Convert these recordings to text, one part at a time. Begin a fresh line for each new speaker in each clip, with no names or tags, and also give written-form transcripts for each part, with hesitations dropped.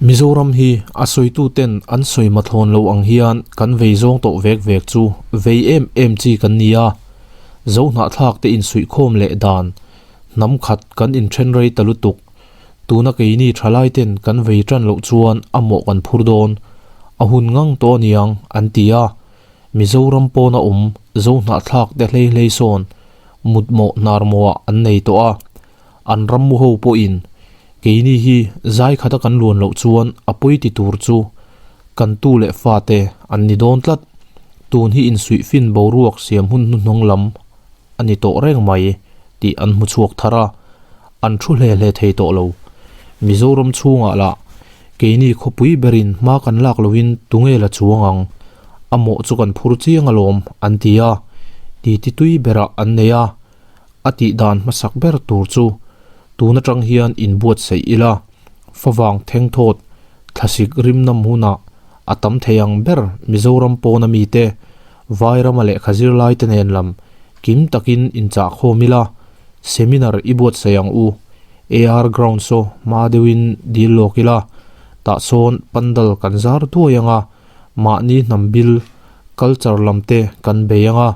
Mizoram hi a sawitu ten an sawi mathlawn lo ang hian kan vei zawng tawh vek vek chu vei em em chi kan ni a. Zohnahthlak te insuihkhawm leh dan hnam khat kan inthen rei ta lutuk. Tuna keini thalai ten kan vei tan loh chuan a mawh kan phur dawn. A hun ngang tawh aniang an ti a. Mizoram pawna awm Zohnahthlak te hlei hlei sawn mutmawh hnarmawhah an nei tawh a. An rammu ho pawhin keini hi zai khata kan luan loh chuan a pawi ti tur chu kan tu leh fate an ni dawn tlat. Tun hi insuihfin boruak siam hun hnuhnawng lam a ni tawh reng mai tih an hmu chhuak thar a, an thu hle hle thei tawh lo. Mizoram chhungah lah keini khawpui berin hma kan lak lohin tunge la chuang ang, a mawh chu kan phur chiang alawm an ti a, titi tui berah an nei a. A tih dan hmasak ber tur chu tun atang hian inbuatsaih ila, favang thengthawt thlasik rimnam hunah a tam thei ang ber Mizoram pawna mite, Vairama lehkha zirlaite nen lam kim takin inchahkhawm ila, seminar i buatsaih ang u. AR ground saw hma deuhin dil lawk ila, tah sawn pandal kan zar duai ang a, mahni hnam bil, culture lam te kan bei ang a.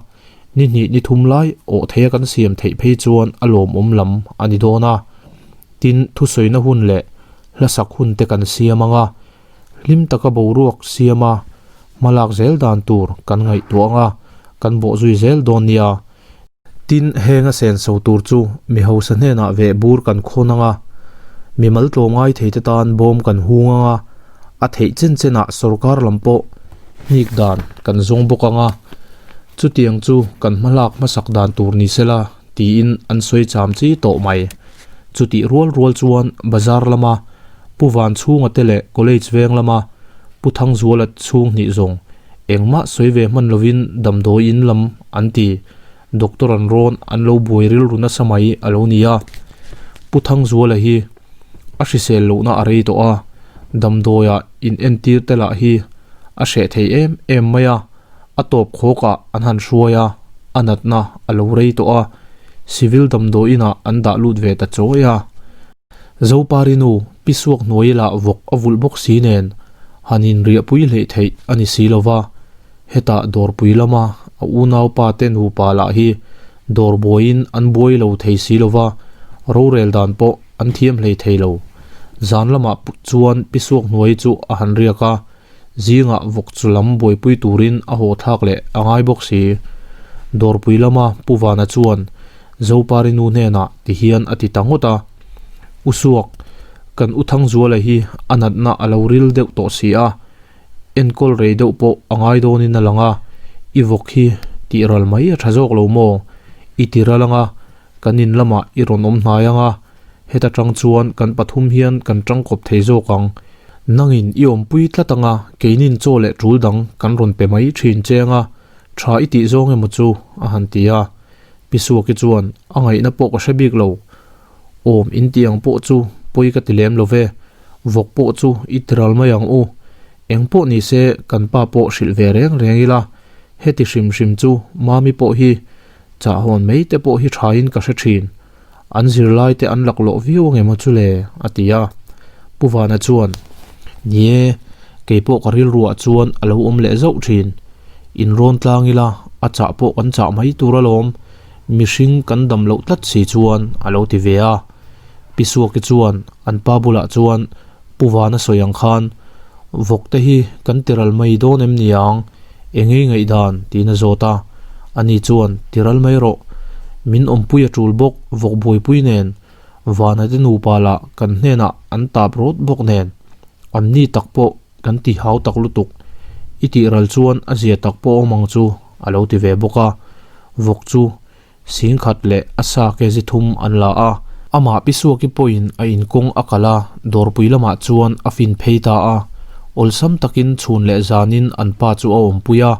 Ni hnih ni thum lai awh theia kan siam theih phei chuan a lawmawm lam a ni dawn a. Tin, thusawina hun leh hlasak hun te kan siam ang a, hlim taka boruak siam a, hmalak zel dan tur kan ngaihtuah ang a, kan bawhzui zel dawn nia. Tin, heng a senso tur chu mi hausa hnenah veh bur kan khawn ang a, mi mal tlawmngai thei te tan bawm kan hung ang a, a theih chen chenah sorkar lam pawh hnik dan kan zawng bawk ang a. Chutiang chu kan hmalak hmasak dan tur ni sela tiin an sawi cham chi tawh mai. Chutih rual rual chuan bazar lama Pu Van chhunga te leh college veng lama Pu Thangzuala chhung hnih zawng engmah sawi ve hman lovin damdawi in lam an ti. Doctor an rawn an lo buai rilru nasa mai a lo ni a. Pu Thangzuala hi a hrisel lohna a rei tawh a, damdawiah in entir te lah hi a hreh thei em em mai a. A tawp khawkah an han hruai a, a natna a lo rei tawh a, civil damdawi inah an dah lut ve ta chawi a. Zopari nu pi suak hnuai lah vawk a vulh bawk si nen han inriahpui hleih theih a ni si lo va, hetah dawrpui lama a unaupa te nupa lah hi dawr buaiin an buai lo thei si lo va, rorel dan pawh an thiam hlei thei lo. Zan lamah chuan pi suak hnuai chu a han riak a. Zingah vawk chu lam buaipui turin a haw thlak leh a ngai bawk si. Dawrpui lama Pu Vana chuan Zopari nu hnenah ti hian a ti ta ngawt a, U Suak, kan U Thangzuala hi a natna a lo ril deuh tawh si a, enkawl rei deuh pawh a ngai dawnin a lang a, i vawk hi tih ral mai a tha zawk lo maw? I ti ral ang a, kan in lamah i rawn awm hnai ang a, heta tang chuan kan pathum hian kan tangkawp thei zawk ang. Nangin i awmpui tlat anga keinin chaw leh tul dang kan rawn pe mai thin che anga tha i tih zawng emaw chu a han ti a. Pi Suaki chuan a ngaihna pawh ka hre bik lo. Awm in tih ang pawh chu pawi ka ti lem lo ve, vawk pawh chu i ti ral mai ang u. Eng pawh ni se kan pa pawh hrilh ve reng reng ila, heti hrim hrim chu Mami pawh hi chah hawn mai te pawh hi thain ka hre thin. An zirlai te an laklawh viau ang emaw chu le? a ti a. Pu Vana chuan, Ni e, kei pawh ka rilruah chuan a lo awm leh zauh thin. In rawn tlang ila, a chah pawh kan chah mai tur alawm, mihring kan dam loh tlat si chuan a lo ti ve a. Pi Suaki chuan an pa bulah chuan Pu Vana sawi ang khan, Vawk te hi kan tiral mai dawn em niang? Engei ngaihdan? tiin a zawt a. Ani chuan, Tiral mai rawh. Min awmpui a tul bawk, vawk buaipui nen. Vana te nupa lah kan hnenah an tap rawt bawk nen. An ni tak pawh kan ti hau tak lutuk. I tih ral chuan a zia tak pawh awm ang chu, a lo ti ve bawk a. Vawk chu Singkhat leh a sa kg thum an la a. Amah Pi Suaki pawhin a inkawng a kal a, dawrpui lamah chuan a fin phei ta a. Awlsam takin chhun leh zanin an pa chu a awmpui a,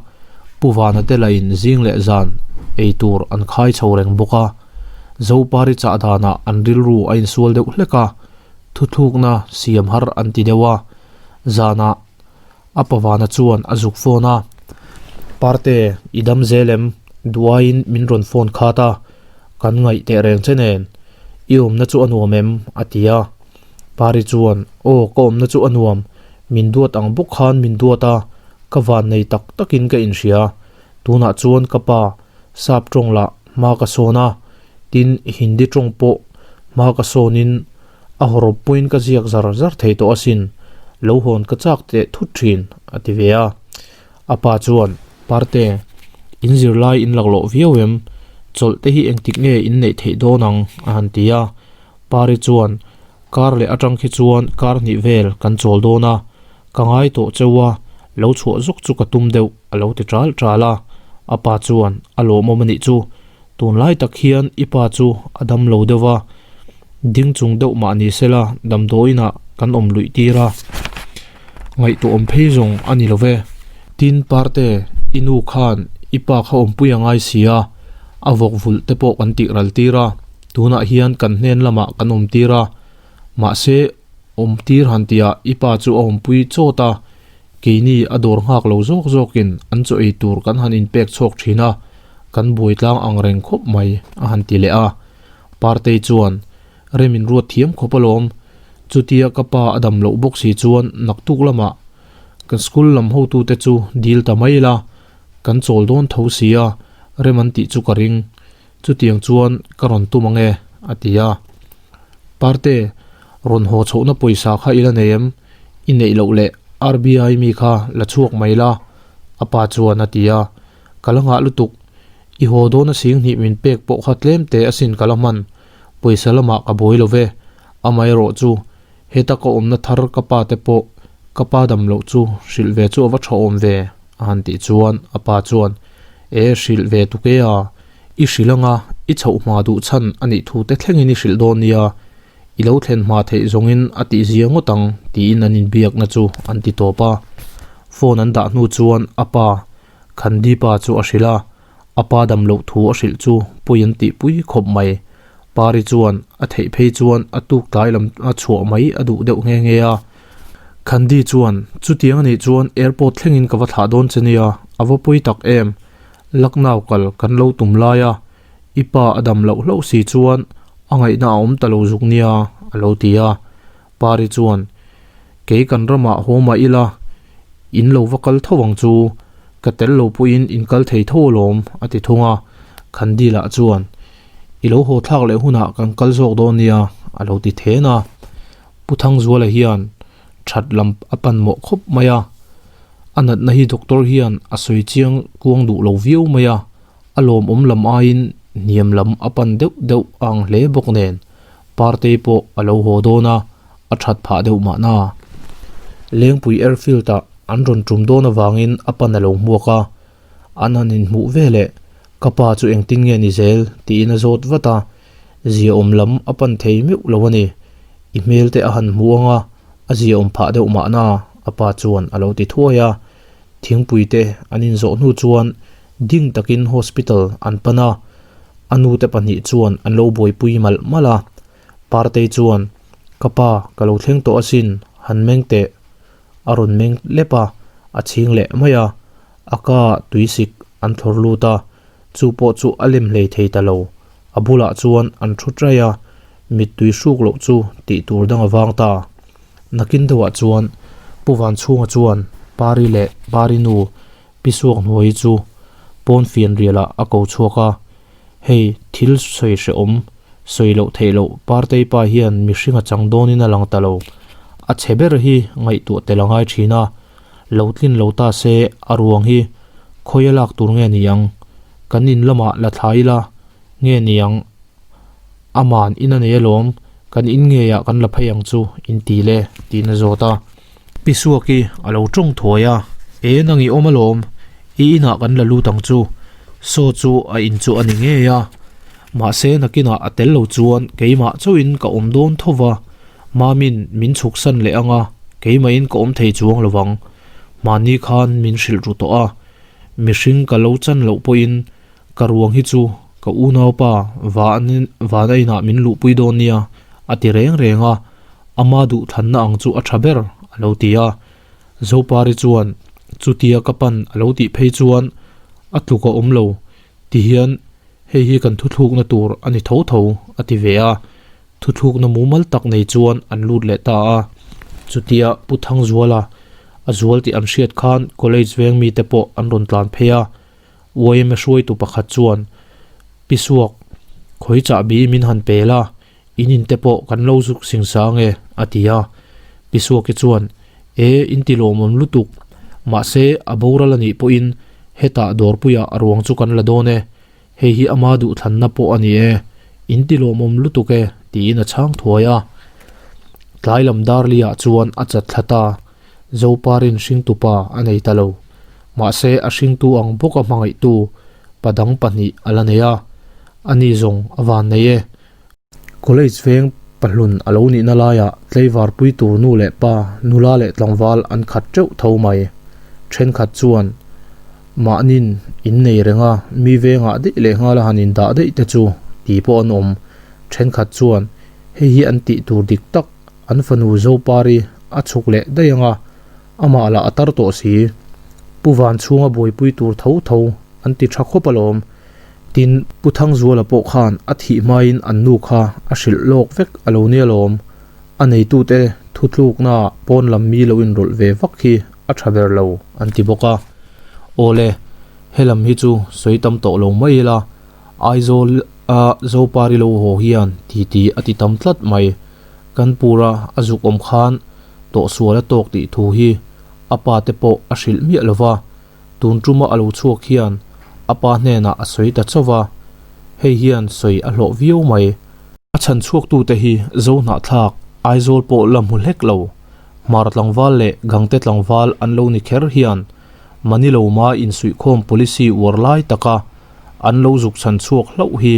Pu Vana te lahin zing leh zan ei tur an khai chho reng bawk a. Zopari chah danah an rilru a insual deuh hlek a, thuthlukna siam har an ti deuh a. Zanah A pavana chuan a zuk phone a, Parte, i dam zel em? Duaiin min rawn phone khat a, kan ngaih teh reng che nen. I awmna chu a nuam em? a ti a. Pari chuan, Aw, ka awmna chu a nuam, min duat ang bawk khan min duat a, ka vannei tak takin ka inhria. Tunah chuan ka pa Sap tawng lah hma ka sawn a, tin Hindi tawng pawh hma ka sawnin a hawrawp pawhin ka ziak zar zar thei tawh asin, lo hawn ka chak teh thut thin, a ti ve a. A pa chuan, Parte, in zirlai in laklawh viau em? Chawlh te hi engtik nge in neih theih dawn ang? a han ti a. Pari chuan, Kar leh atang khi chuan kar hnih vel kan chawl dawn a, ka ngai tawh cheu a, lo chhuah zuk chu ka tum deuh, a lo ti ṭal ṭal a. A pa chuan, A lawmawm a nih chu, tunlai tak hian i pa chu a dam lo deuh va, ding chung deuh mah ni sela damdawiinah kan awm luih tir a, ngaihtuahawm phei zawng a ni lo ve. Tin, Parte, i nu khan i pa kha awmpui a ngai si a, a vawk vulh te pawh kan tih ral tir a. Tunah hian kan hnen lamah kan awm tir a, mahse awm tir han tihah i pa chu a awmpui chawt a, keini a dawr nghak lo zawk zawkin an chaw ei tur kan han inpek chhuak thin a, kan buai tlang ang reng khawp mai a han ti leh a. Partei chuan, Rem in ruat thiam khawp alawm, chutia ka pa a dam loh bawk si chuan naktuk lamah kan school lam hotute chu dil ta mai ila, kan chawl dawn tho si a, rem an tih chu ka ring. Chutiang chuan ka rawn tum ang e, a ti a. Parte, rawn haw chhohna pawisa kha i la nei em? I neih loh leh RBI mi kha la chhuak mai la, a pa chuan a ti a. Ka la nghah lutuk, i haw dawn a sing hnih min pek pawh kha tlem te asin ka la hman, pawisa lamah ka buai lo ve, amaherawh chu heta ka awmna thar ka pa te pawh ka pa dam loh chu hrilh ve chu a va tha awm ve, a han tih chuan a pa chuan, E hrilh ve tuk e a, i hrilh anga i chhoh hma duh chhan a nih thu te thlengin i hrilh dawn nia, i lo thlen hma theih zawngin a tih zia ngawt ang tiin an inbiakna chu an ti tawp a. Phone an dah hnu chuan a pa Khandipa chu a hrilh a, a pa dam loh thu a hrilh chu pawi an tihpui khawp mai. Pari chuan a theih phei chuan a tuk tlai lam a chhuah mai a duh deuh nghe nghe a. Khandi chuan, Chutiang a nih chuan airport thlengin ka va thlah dawn che nia, a va pawi tak em? Lucknow kal kan lo tum lai a, i pa a dam loh hlauh si chuan a ngaihna a awm ta lo zuk nia, a lo ti a. Pari chuan, Kei kan ramah haw mah ila, in lo va kal tho ang chu, ka tel lo pawhin in kal thei tho alawm, a ti thung a. Khandi lah chuan, I lo haw thlak leh hunah kan kal zawk dawn nia, a lo ti then a. Pu Thangzuala hian that lam a pan mawh khawp mai a, a natna hi doctor hian a sawi chiang kuang duh lo viau mai a, a lawmawm lam aiin hniam lam a pan deuh deuh a ang hle bawk nen Partei pawh a lo haw dawn a, a that phah deuh mahna. Lengpui airfield ah an rawn tum dawn avangin a pan a lo hmuak a, an han inhmuh veleh ka pa chu engtin nge ni zel tiin a zawt vat a, Ziaawm lam a pan thei meuh lo a ni. I hmel te a han hmu ang a, a ziaawm phah deuh mahna, a pa chuan a lo ti thuai a. Thingpui te an inzawh hnu chuan ding takin hospital an pan a, a nu te pahnih chuan an lo buaipui malh malh a. Partei chuan, Ka pa, ka lo thleng tawh asin, han meng teh. A rawn meng lep a, a chhing leh mai a. A ka tuisik an thlawr lut a, Chu pawh chu a lem hlei thei ta lo. A bulah chuan an thu ṭai a, mittui hruk loh chu tih tur dang a vang ta. Nakin deuhah chuan Pu Vanchhunga chuan Pari leh Pari nu Pi Suakhnuaii chu pawn fianrialah a ko chhuak a, Hei, thil sawi hrehawm, sawi loh theih loh Partei pa hian mihring a chang dawnin a lang ta lo. A chhe ber hi ngaihtuah tel a ngai thin a, Lo tlin lo ta se a ruang hi khawi a lak tur nge ni ang? Kan in lamah la thla ila nge ni ang? Aman in a nei alawm, kan in ngeiah kan la phei ang chu in ti le tiin a zawt a. Pi Suaki a lo tawng thuai a, E nang i awm alawm, i inah kan la lut ang chu. Saw chu a in chu a ni ngei a, mahse nakinah a tel lo chuan keimah chauhin ka awm dawn tho va, Mamin min chhuksan leh ang a, keimahin ka awm thei chuang lo vang. Mahni khan min hrilh ru tawh a, mihring ka lo chan loh pawhin ka ruang hi chu ka unaupa Vana inah min luhpui dawn nia a ti reng reng a, ama duhthlanna ang chu a tha ber a lo ti a. Zopari chuan chutia ka pan a lo tih phei chuan a tluk a awm lo tihian hei hi kan thuthlukna tur a ni tho tho a ti ve a. Thuthlukna mumal tak nei chuan an lut leh ta a. Chutia Pu Thangzuala a zual tih an hriat khan college veng mite pawh an rawn tlan phei a. Yma hruaitu pakhat chuan, Pi Suak, khawi chahbi min han pe la, in in te pawh kan lo zuk sing sang e, a ti a. Pi Suaki chuan, E, in ti lawmawm lutuk. Mahse, a boral a nih pawhin hetah dawrpuiah a ruang chu kan la dawn e. Hei hi ama duhthlanna pawh a ni e, in ti lawmawm lutuk e, tiin a chhang thuai a. Tlai lam Darli-ah chuan a chat thla ta, Zoparin hringtupa a nei ta lo. Mahse a hringtu ang bawka hmangaihtu pa dang pahnih a la nei a, ani zawng a van nei e. College veng pahlun a lo nihna laiah tleivar pui tur nu leh pa, nula leh tlangval an khat teuh tho mai. Thenkhat chuan mahnin in nei reng a, mi vengah daih leh nghal a han indah daih te chu ti pawh an awm. Thenkhat chuan hei hi an tih tur dik tak, an fanu Zopari a chhuk leh daih ang a, amah lah a tar tawh si. Pu Vanchhunga buaipui tur tho tho an ti tha khawp alawm. Tin, Pu Thangzuala pawh khan a thih hmain an nu kha a hrilh lawk vek a lo nia lawm. A neitute thutluknaah pawn lam mi lo inrawlh ve vak hi a tha ber lo an ti bawk a. Awle, helam hi chu sawi tam tawh lo mai ila, Aizawl a Zopari lo haw hian titi a ti tam tlat mai. Kan pura a zuk awm khan tawhsual a tawk tih thu hi a pa te pawh a hrilh miah lo va. Tun tuma a lo chhuak hian a pa hnenah a sawi ta chauh va, hei hian sawi a hlawh viau mai. A chhan chhuaktute hi Zo hnahthlak, Aizawl pawh la hmu hlek lo, Hmar tlangval leh Gangte tlangval an lo ni kher hian Maniloma insuihkhawm policy uar lai taka an lo zuk chhan chhuak hlauh hi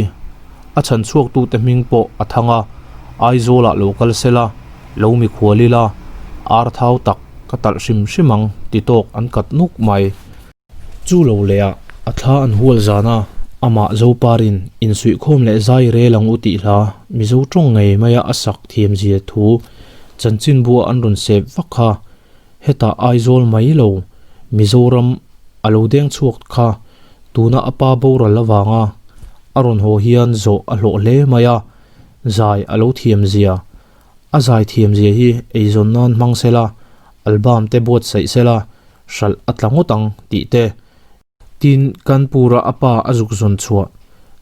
a chhan chhuaktute hming pawh a thang a, Aizawlah lo kal se la, lo mikhual ila, ar thau tak ka talh hrim hrim ang ti tawk an kat nuk mai. Chu lo leh ah a thla an hual zan a, amah Zoparin insuihkhawm leh zai rel ang u tih hla Mizo tawng ngei maia a sak thiamzia thu chanchinbua an rawn sep vak kha Hetah Aizawl mai lo, Mizoram a lo deng chhuak kha tuna a pa boral avanga a rawn haw hian zawh a hlawh hle mai a, zai a lo thiam zia. A zai thiam zia hi eizawn nan hmang sela, album te buatsaih sela, hralh a tla ngawt ang tih te. Tin, Kanpur-a a pa a zuk zawn chhuah,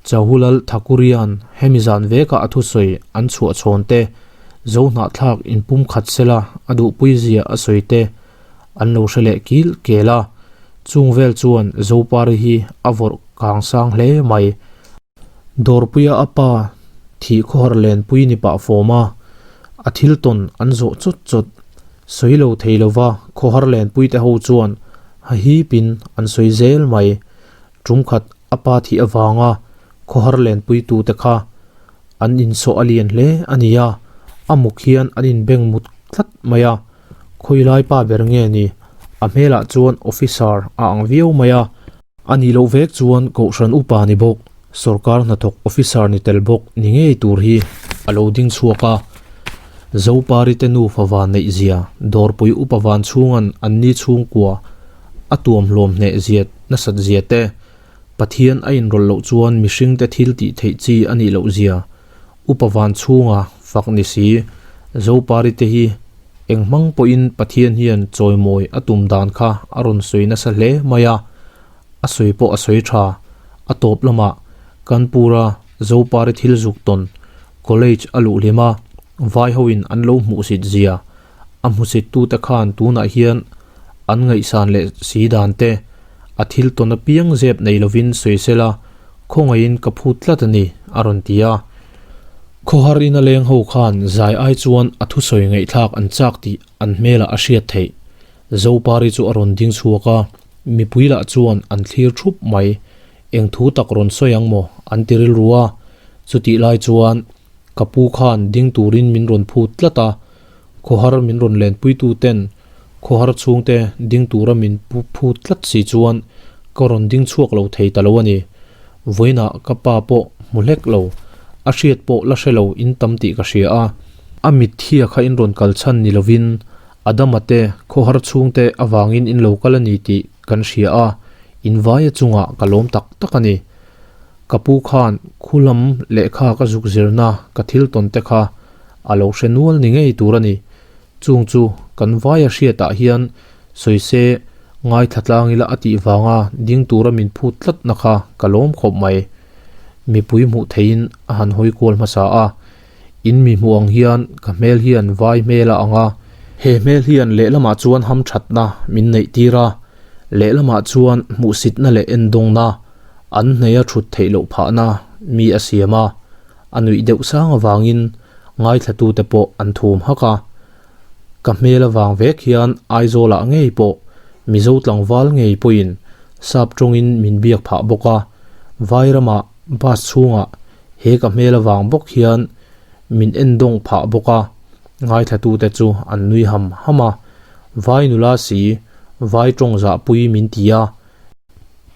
Chahulal Thakurian hemi zan vekah a thusawi an chhuah chhawn te, Zo hnahthlak inpum khat sela a duhpui zia a sawi te an lo hre leh kil kel a, chung vel chuan Zopari hi a vawrh kang sang hle mai. Dawrpuia a pa thih khawhar lenpui ni pah fawm a, a thil tawn an zawh chawt chawt. Sawi lo thei lova khawhar lenpui te ho chuan ha hipin an sawi zel mai. Tum khat a pa thih avanga khawhar lenpui tu te kha an insawh a lian hle a ni a, a muk hian an inbeng mut tlat mai a. Khawilai pa ber nge ni? A hmelah chuan officer a ang viau mai a. A nih loh vek chuan Kohhran upa ni bawk, sawrkar hnathawk officer ni tel bawk ni ngei tur hi a lo ding chhuak a. Zopari te nufa van neih zia, dawrpui upa van chhungan an ni chhungkua a tuam hlawm hneh zia nasat zia te, Pathian a inrawlh loh chuan mihring te thil tih theih chi a nih loh zia, upa van chhunga fak ni si, Zopari te hi eng hmang pawhin Pathian hian chawimawi a tum dan kha a rawn sawi nasa hle mai a, a sawi pawh a sawi tha. A tawp lamah Kanpura Zopari thil zuk tawn college a luh hlim a, vai hoin an lo hmuhsit zia a hmusit tute khan tunah hian an ngaihsan leh si dan te a thil tawn apiang zep nei lovin sawi sela khawngaihin ka phut tlat a ni, a rawn ti a. Khawhar ina leng ho khan zai ai chuan a thusawi ngaihthlak an chak tih an hmelah a hriat theih. Zopari chu a rawn ding chhuak a, mipui lah chuan an thlir thup mai. Eng thu tak rawn sawi ang maw? an ti rilru a. Chutih lai chuan ka pu khan ding turin min rawn phut tlat a, khawhar min rawn lenpuitu ten khawhar chhungte ding tura min phut tlat si chuan ka rawn ding chhuak lo thei ta lo a ni. Vawiinah ka pa pawh hmu hlek lo, a hriat pawh la hre lo in tam tih ka hria a. A mitthia kha in rawn kal chhan ni lovin Adama te khawhar chhungte avangin in lo kal a ni tih kan hria a, in vaia chungah ka lawm tak tak a ni. Ka pu khan khulam lehkha ka zuk zirna ka thil tawn te kha. A lo hre nual ni ngei tur a ni. Chung chu kan vaia hriatah hian sawi se ngaithla tlang ila a tih vanga ding tura min phut tlatna kha ka lawm khawp mai. Mipui hmuh theihin a han hawi kual hmasa a, in mi hmuh ang hian ka hmel hian vai hmel a ang a, he hmel hian lehlamah chuan hamthatna min neih tir a, lehlamah chuan hmuhsitna leh endawngna an hneia thut theih loh phahna mi a siam a. A nuih deuh sang avangin ngaithlatute pawh an thum hak a. Ka hmel avang vek hian Aizawlah ngei pawh Mizo tlangval ngei pawhin sap tawngin min biak phah bawk a, Vairamah bus chhungah he ka hmel avang bawk hian min endawng phah bawk a, ngaithlatute chu an nui ham ham a. Vai nula si, vai tawng zahpui min ti a.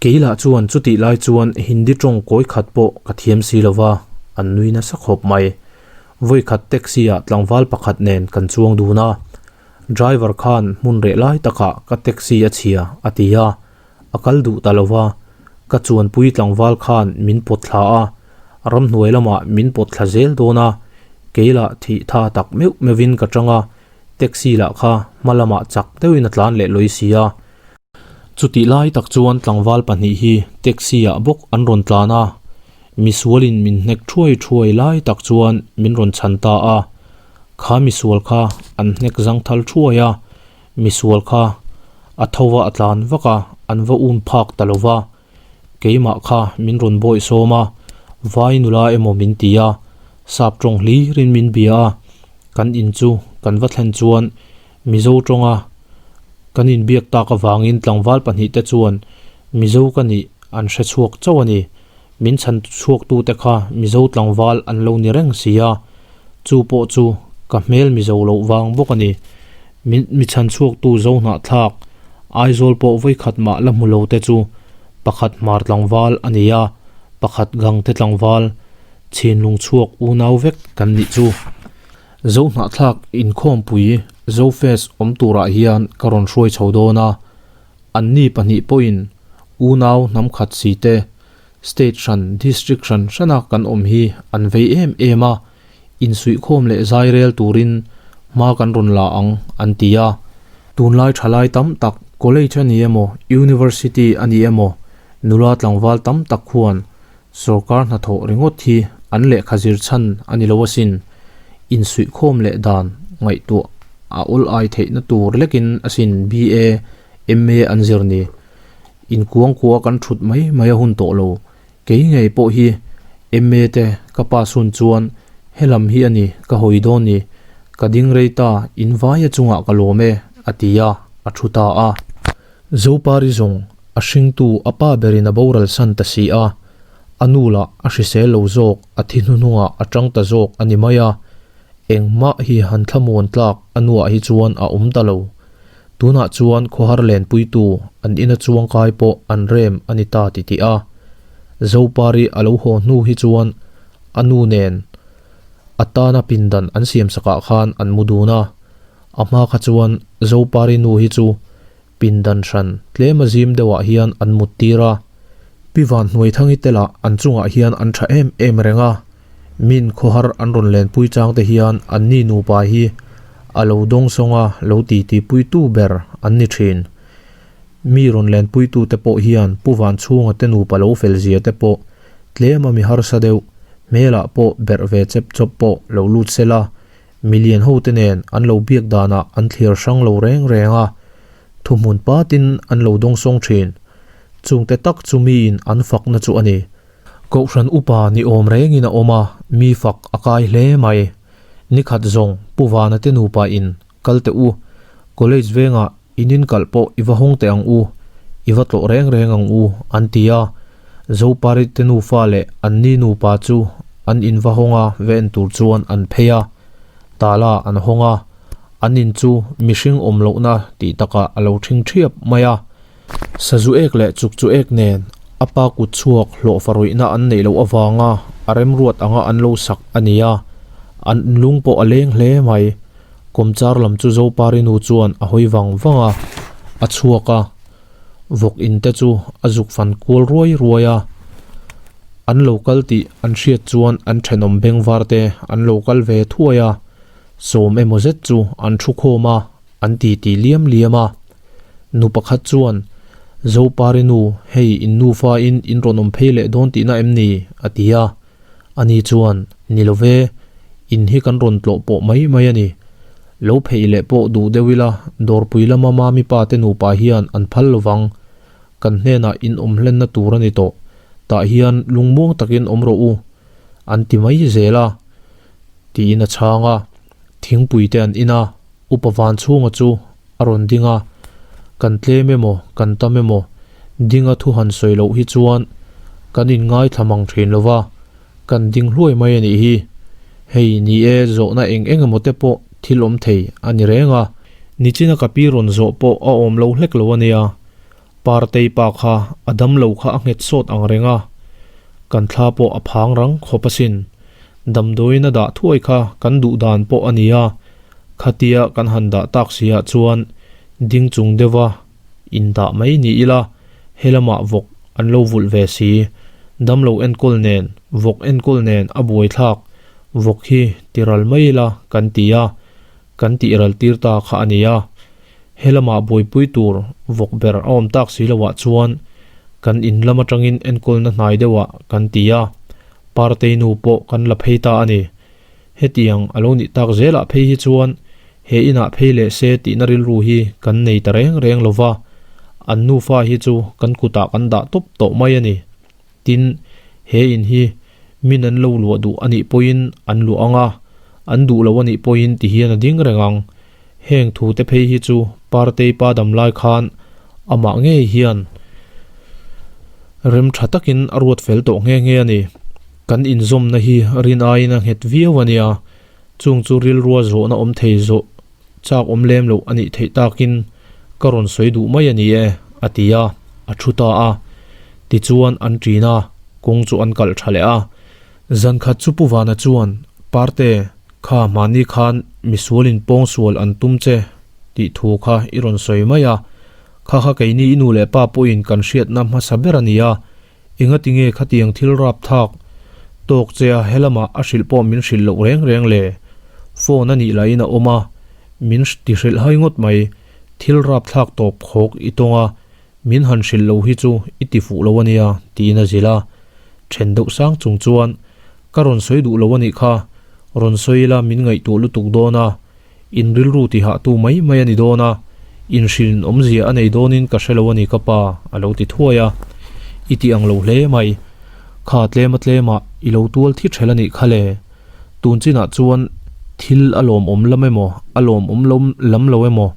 Kei lah chuan chutih lai chuan Hindi tawng kawi khat pawh ka thiam si lo va, an nui nasa khawp mai. Vawi khat taxi ah tlangval pakhat nen kan chuang dun a, driver khan hmun reh lai takah ka taxi a chhia a ti a, a kal duh ta lo va, ka chuanpui tlangval khan min pawt thla a, ramhnuai lamah min pawt thla zel dawn a, kei lah thih tha tak meuh meuhin ka tang a, taxi lah kha hma lamah chak deuhin a tlan leh lawi si a. Chutih lai tak chuan tlangval pahnih hi taxi ah bawk an rawn tlan a, misualin min hnek thuai thuai lai tak chuan min rawn chhan ta a, kha misual kha an hnek zang thal thuai a, misual kha a tho va a tlan vak a, an va um phak ta lo va, keimah kha min rawn bawih sawm a, vai nula emaw min ti a, sap tawng hlirin min bia a, kan in chu kan va thlen chuan Mizo tawnga kan inbiak tak avangin tlangval pahnihte chuan Mizo ka nih an hre chhuak chauh a ni. Min chhan chhuaktute kha Mizo tlangval an lo ni reng si a, chu pawh chu ka hmel Mizo loh vang bawk a ni. Min mi chhan chhuaktu Zo hnahthlak Aizawl pawh vawikhat mah la hmu lo te chu pakhat hmar tlangval a ni a, pakhat Gangte tlangval chhinlung chhuak unau vek kan nih chu. Zohnahthlak inkhawmpui Zofest awm turah hian ka rawn hruai chho dawn a, anni pahnih pawhin unau hnam khat si te state hran district hran hrana kan awm hi an vei em em a, insuihkhawm leh zai rel turin hma kan rawn la ang an ti a. Tunlai thalai tam tak college a ni emaw university a ni emaw nula tlangval tam tak khuan Sorkar hnathawh ringawt hi an lehkha zir chhan a ni lo asin. Insuihkhawm leh dan ngaihtuah a awl ai theihna tur lekin asin BA, MA an zir ni. Inkuangkua kan thut mai mai a hun tawh lo. Kei ngei pawh hi MA te ka pass hun chuan helam hi a ni ka hawi dawn ni. Ka ding rei ta in vaia chungah ka lawm e a ti a, a thu ta a. Zopari zawng a hringtu a pa berin a boral san ta si a, a nu lah a hrisel lo zawk a thi hnuhnungah a tang ta zawk a ni mai a, engmah hi han thlamuan tlak a nuah hi chuan a awm ta lo. Tunah chuan khawhar lenpuitu an ina chuangkai pawh an rem a ni ta ti tih a, Zopari a lo haw hnu hi chuan a nu nen a tana pindan an siamsakah khan an mu dun a, A hma kha chuan Zopari nu hi chu pindan hran tlem a zim deuhah hian an mut tir a. Pi Vanhnuaithangi te lah an chungah hian an tha em em reng a, min khawhar an rawn lenpui chang te hian anni nupa hi a lo dawngsawng a lo titipuitu ber an ni thin. Mi rawn lenpuitu te pawh hian Pu Vanchhunga te nupa lo fel zia te pawh tlem a mi harsa deuh hmelah pawh berh ve chep chawp pawh lo lut sela Milian hote nen an lo biak danah an thlir hrang lo reng reng a, thuhmun patin an lo dawngsawng thin. Chungte tak chu miin an fakna chu a ni. Kohhran upa ni awm rengin a awm a, mi fak a kai hle mai. Nikhat zawng Pu Vana te nupa in kal teh u, college vengah in inkalh pawh i va hawng teh ang u, i va tlawh reng reng ang u, an ti a. Zopari te nufa leh anni nupa chu an in va hawng a, va en tur chuan an phei a. Tala an hawng a, an in chu mihring awm lohna tih takah a lo ṭhing ṭhiap mai a. Sazu ek leh chukchu ek nen a pa kut chhuak hlawhfa rawihna an neih loh avanga a remruat anga an lo sak a ni a, an lung pawh a leng hle mai. Kawmchar lam chu Zopari nu chuan a hawi vang vang a, a chhuak a, vawk in te chu a zuk fan kual ruai ruai a. An lo kal tih an hriat chuan an thenawm bengvar te an lo kal ve thuai a. Sawm emaw zet chu an thu khawm a, an titi liam liam a. Nu pakhat chuan, Zopari nu, hei in nufa in in rawn awm phei leh dawn tihna em ni? a ti a. Ani chuan, Ni lo ve, in hi kan rawn tlawh pawh mai mai a ni. Lo phei leh pawh duh deuh ila, dawrpui lama mami pa te nupa hian an phal lo vang. Kan hnenah in awm hlenna tur a ni tawh. Tah hian lungmuang takin awm rawh u, an ti mai zel a, tiin a chhang a. Thingpui te an in a, upa van chhunga chu a rawn ding a. Kan tlem emaw, kan tam emaw, dinga thu han sawi loh hi chuan kan inngaithla mang thin lo va, kan ding hluai mai a nih hi. Hei ni e, zawhna eng eng emaw te pawh thil awm thei a ni reng a. Nichina ka pi rawn zawh pawh a awm lo hlek lo a nia. Partei pa kha a dam lo kha a nghet sawt ang reng a, kan thla pawh a phang rang khawp asin. Damdawiin a dah thuai kha kan duh dan pawh a ni a, khatia kan han dah tak si ah chuan ding chung deuha indah mai ni ila helamah vawk an lo vulh ve si. Damlo enkawl nen, vawk enkawl nen a buaithlak vawk hi tiral mai ila kan ti a, kan tihral tir ta kha a ni a. He lamah buaipui tur vawk ber a awm tak si loah chuan kan in lam atangin enkawlna hnai deuhah kan ti a, Partei nu pawh kan la phei ta a ni. Hetiang a lo nih tak zelah phei hi chuan he inah phei leh se tihna rilru hi kan nei ta reng reng lo va, an nufa hi chu kan kutah kan dah tawp tawh mai a ni. Tin, he in hi min an lo luah duh a nih pawhin an luah ang a, an duh lo a nih pawhin ti hian a ding reng ang. Heng thu te phei hi chu Partei pa dam lai khan amah ngei hian rem tha takin a ruat fel tawh nghe nghe a ni. Kan inzawmna hi rin aiin a nghet viau a nia, chung chu rilrua zawhna awm thei zawh chak awm lem loh a nih theih takin ka rawn sawi duh mai a ni e, a ti a, a thu ta a. Tichuan an ṭin a, kawng chu an kalh ṭha leh a. Zankhat chu Pu Vana chuan, Parte, kha hmani khan misualin pawngsual an tum che tih thu kha i rawn sawi mai a. Kha kha keini i nu leh pa pawhin kan hriatna hmasa ber a ni a, Engati nge khatiang thil rap thak tawk che a helamah a hrilh pawh min hrilh loh reng reng le? Phone a nih lahin a awm a, min ti hrilh hai ngawt mai. Thil rap thlak tawp khawk i tawng a, min han hrilh lo hi chu i ti fuh lo a nia, tiin a zilh a. Then deuh sang chung chuan, Ka rawn sawi duh lo a nih kha, rawn sawi ila min ngaihtuah lutuk dawn a, In rilru tihahtu mai mai a ni dawn a, inhrilhin awmzia a nei dawnin ka hre lo a ni ka pa, a lo ti thuai a. I ti ang lo hle mai. Kha tlema tlemah i lo tual thi ṭhel a nih kha le. Tun chinah chuan thil a lawmawm lam emaw, a lawmawm lo lam lo emaw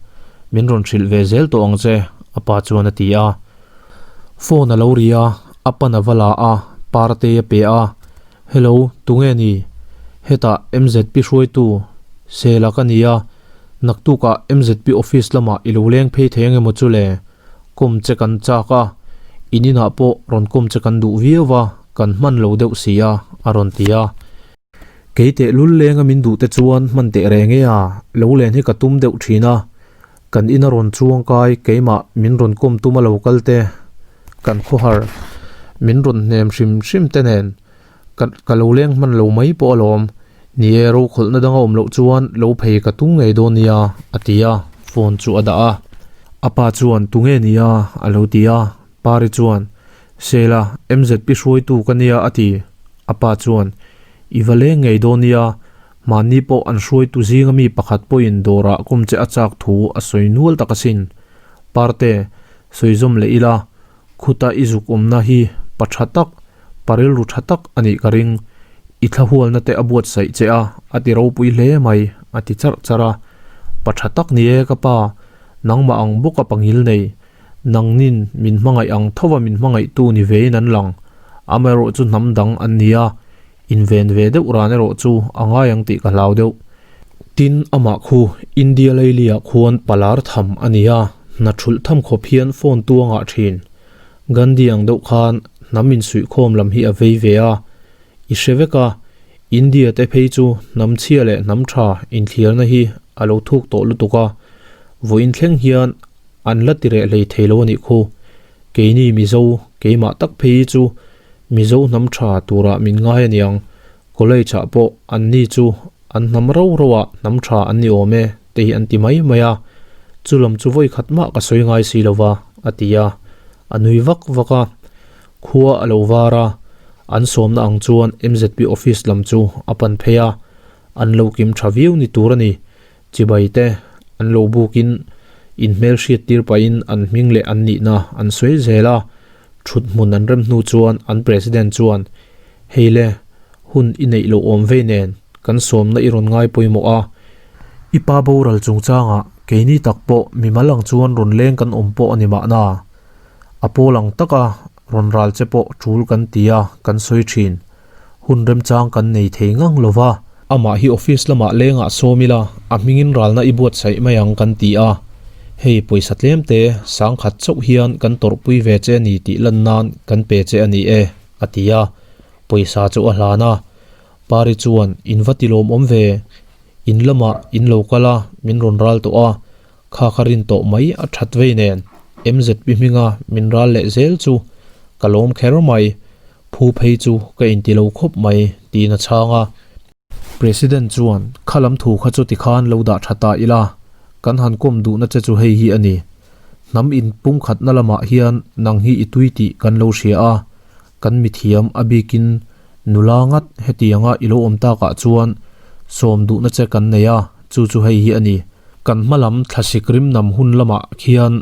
min rawn hrilh ve zel tawh ang che, a pa chuan a ti a. Phone a lo ri a, a pan a va la a, Partei a pe a. Hello, tunge ni? Hetah MZP hruaitu Sela ka ni a, naktukah MZP office lamah i lo leng phei thei angemaw chu le? Kawm che kan chak a, in inah pawh rawn kawm che kan duh viau va, kan hman lo deuh si a, a rawn ti a. Kei tehlul lenga min duh te chuan hman teh reng e a, lo len hi ka tum deuh thin a, kan ina rawn chuang kai keimah min rawn kawm tum a lo kal te, kan khawhar min rawn hnem hrim hrim te nen ka ka lo leng hman lo mai pawh alawm. Ni e, rokhawlhna danga awm loh chuan lo phei ka tum ngei dawn nia, a ti a, phone chu a dah a. A pa chuan tunge nia a lo ti a, Pari chuan, Sela, MZP hruaitu ka nia a ti. A pa chuan, I va leng ngei dawn nia, mahni pawh an hruaitu zinga mi pakhat pawhin dawrah kawm che a chak thu a sawi nual tak asin. Parte, sawi zawm leh ila, khuta i zuk awmna hi pa tha tak, pa rilru tha tak a nih ka ring. I thlahualna te a buatsaih che a, a ti ropui hle mai, a ti charh charh a. Pa tha tak ni e ka pa, nangmah ang bawka pangil nei. Nangnin min hmangaih ang thova min hmangaihtu ni vein an lang. Amaherawh chu hnam dang an ni a, inven ve deuh ran erawh chu a ngai ang tih ka hlau deuh. Tin, amah khu India Laili-ah khuan palar tham a ni a, hna thulh tham khawp hian phone tuangah thin. Gandhi ang deuh khan hnam insuihkhawm lam hi a vei ve a. I hre vek a, India te phei chu hnam chhia leh hnam tha inthliarna hi a lo thuk tawh lutuk a, vawiin thleng hian an la ti reh hlei thei lo a nih khu. Keini Mizo, keimah tak phei hi chu Mizo hnam tha turah min ngai a niang. College ah pawh an ni chu An hnam ro ro ah hnam tha an ni awm e te hi an ti mai mai a, chu lam chu vawi khat mah ka sawi ngai si lo va, a ti a, a nui vak vak a. Khua a lo var a, an sawmna ang chuan MZP office lam chu a pan phei a, an lo kim tha viau ni tur a ni. Chibai te an lo bukin inhmel hriat tir pahin an hming leh an nihna an sawi zel a, thut hmun an rem hnu chuan an president chuan, Hei le, hun i neih loh awm vei nen kan sawmna i rawn ngai pawimawh a, i pa boral chungchangah keini tak pawh mimal ang chuan rawn leng kan awm pawh a ni mahna. A pawl ang taka rawn ral che pawh tul kan ti a, kan sawi thin. Hun remchang kan nei thei ngang lo va. Amah hi office lamah lengah sawm ila, a hmingin ralna i buatsaih mai ang kan ti a. Hei pawisa tlem te, sangkhat chauh hian kan tawrhpui ve che a ni tih lan nan kan pe che a ni e, a ti a. Pawisa chu a hlan a. Pari chuan, In va ti lawmawm ve. In lamah in lo kal a, min rawn ral tawh a. Kha ka rin tawh mai a that vei nen MZP hminga min ral leh zel chu ka lawm kher mai, phu phei chu ka inti lo khawp mai tiin a chhang a. President chuan kha lam thu kha chu tikhan lo dah tha ta ila, kan han kawm duhna che chu hei hi a ni. Hnam inpumkhatna lamah hian nang hi i tui tih kan lo hria a, Kan mithiam a bikin nula ngat hetianga i lo awm takah chuan sawm duhna che kan nei a, chu chu hei hi a ni. Kan hma lam thlasik rim nam hun lamah khian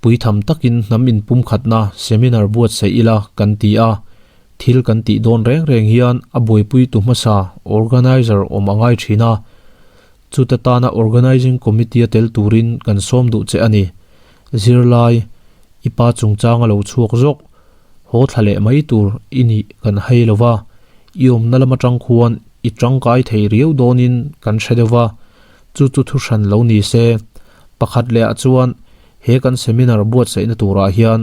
puitham takin hnam inpumkhatna seminar buatsaih ila kan ti a, thil kan tih dawn reng reng hian a buaipuitu hmasa organizer awm a ngai thin a, chute tana organizing committee a tel turin kan sawm duh che a ni. Zirlai, i pa chungchang a lo chhuak zawk. Haw thla leh mai tur i nih kan hai lo va, i awmna lam atang khuan i tangkai thei riau dawnin kan hre deuh va, chu chu thu hran lo ni se. Pakhat lehah chuan he kan seminar buatsaihna turah hian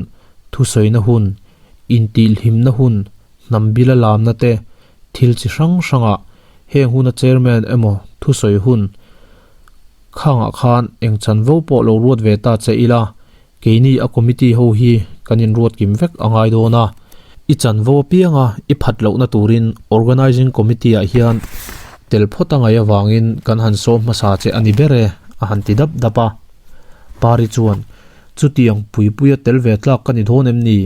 thusawina hun, intihhlimna hun, hnam bila lamna te, thil chi hrang hrangah heng huna chairman emaw thusawi hun khangah khan eng chanvo pawh lo ruat ve ta che ila, Keini a committee ho hi kan inruat kim vek a ngai dawn a, i chanvo apianga i phat lohna turin organising committee ah hian tel phawt a ngaih avangin kan han sawm hmasa che a ni ber e, a han ti dap dap a. Pari chuan, Chutiang puipuia tel ve tlak ka ni dawn em ni?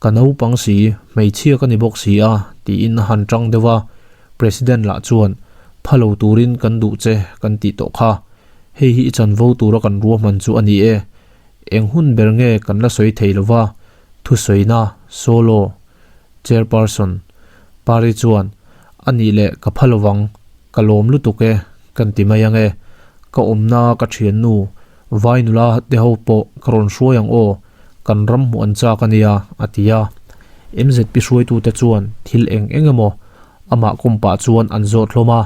Ka naupang si, hmeichhia ka ni bawk si a, tiin a han tang deuh a. President lah chuan, Pha lo turin kan duh che kan tih tawh kha. Hei hi i chanvo tura kan ruahman chu a ni e. Eng hun ber nge kan la sawi thei lo va, thusawina, solo, chairperson, Pari chuan, A nih leh ka pha lovang, ka lawm lutuk e, kan ti mai ang e. Ka awmna ka thiannu, vai nula te ho pawh ka rawn hruai ang aw, kan ram hmuh an chak a nia, a ti a. MZP hruaitute chuan thil eng eng emaw amah kawm pah chuan an zawt hlawm a,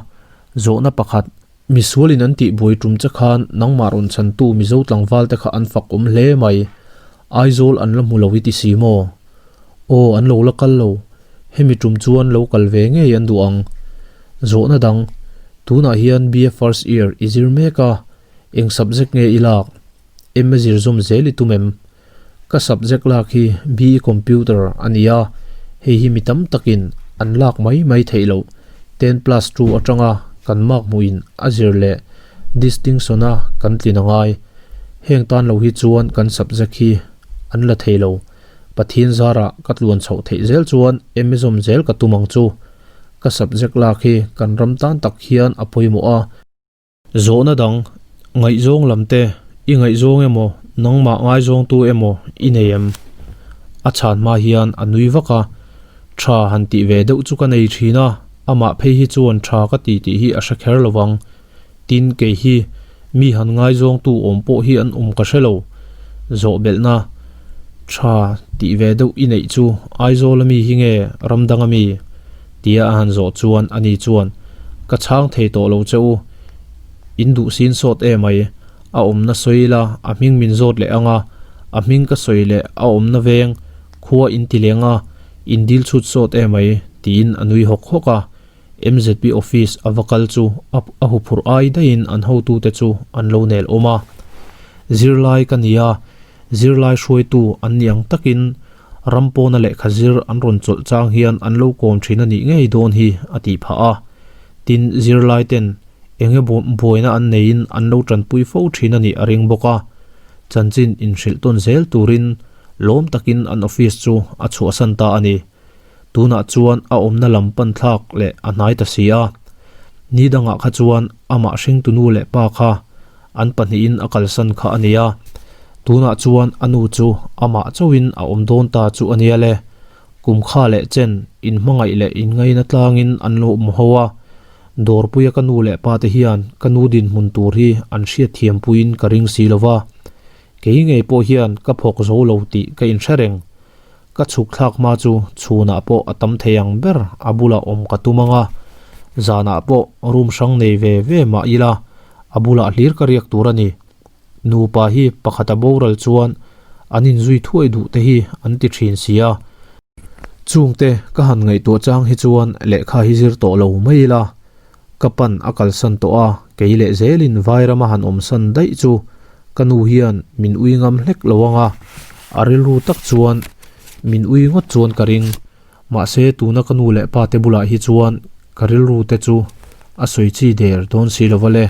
zawhna pakhat, Misualin an tih buai tum che khan nangmah rawn chhantu Mizo tlangval te kha an fak awm hle mai. Aizawl an la hmu lo i ti si maw? Aw an lo la kal lo. Hemi tum chuan lo kal ve ngei an duh ang. Zawhna dang, Tunah hian BA first year i zir mek a, eng subject nge i lak? MA zir zawm zel i tum em? Ka subject lak hi BE Computer a ni a, hei hi mi tam takin an lak mai mai theih loh. 10+2 atanga kan mark hmuhin a zir leh distinction-a kan tlin a ngai. Heng tan lo hi chuan kan subject hi an la thei lo. Pathian zarah ka tluan chhoh theih zel chuan MA zawm zel ka tum ang chu. Ka subject lak hi kan ram tan tak hian a pawimawh a. Zawhna dang, Ngaihzawng lam te, i ngaihzawng emaw, nangmah ngaizawngtu emaw i nei em? A chhan hma hian a nui vak a, Tha han tih ve deuh chu ka nei thin a, amah phei hi chuan tha ka ti tih hi a hre kher lo vang. Tin, kei hi mi han ngaizawngtu awm pawh hi an awm ka hre lo. Zawh belhna, Tha tih ve deuh i neih chu Aizawl ami hi nge Ramdang ami? Tia a han zawh chuan ani chuan, Ka chhang thei tawh lo che u, in duh sin sawt e mai, a awmna sawi ila a hming min zawt leh ang a, a hming ka sawi leh a awmna veng khua in ti leng a, in dil chhut sawt e mai, tiin a nui hawk hawk a. MZP office a va kal chu a huphurh ai daihin an hotute chu an lo nel awm a. Zirlai ka ni a, Zirlai hruaitu an ni ang takin ram pawna lehkha zir an rawn chawlh chang hian an lo kawm thin a nih ngei dawn hi a tih phah a. Tin, zirlai ten. Eng emaw buaina an neiin an lo tanpui fo thin a nih a ring bawk a. Chanchin inhrilh tawn zel turin lawm takin an office chu a chhuahsan ta a ni. Tunah chuan a awmna lam pan thlak leh a hnai ta si a. Ni dangah kha chuan amah hringtu nu leh pa kha an pahnihin a kalsan kha a nia. Tunah chuan a nu chu amah chauhin a awm dawn ta chu a nia le. Kum kha leh chen inhmangaih leh inngaina tlangin an lo awm ho a. Dawrpuia ka nu leh pa te hian ka nu dinhmun tur hi an hriatthiam puiin ka ring si lo va. Kei ngei pawh hian ka phawk zo lo tih ka inhre reng. Ka chhuk thlak hma chu chhunah pawh a tam thei ang ber a bulah awm ka tum ang a, zanah pawh room hrang nei ve ve mah ila a bulah hlir ka riak tur a ni. Nupa hi pakhat a boral chuan an inzui thuai duh te hi an ti thin si a. Chungte ka han ngaihtuah chang hi chuan lehkha hi zir tawh lo mai ila, Ka pan a kalsan tawh a, kei leh zelin Vairama han awmsan daih chu ka nu hian min ui ngam hlek lo ang a, a rilru tak chuan min ui ngawt chuan ka ring. Mahse tuna ka nu leh pa te bulah hi chuan ka rilru te chu a sawi chi der dawn si lo va le.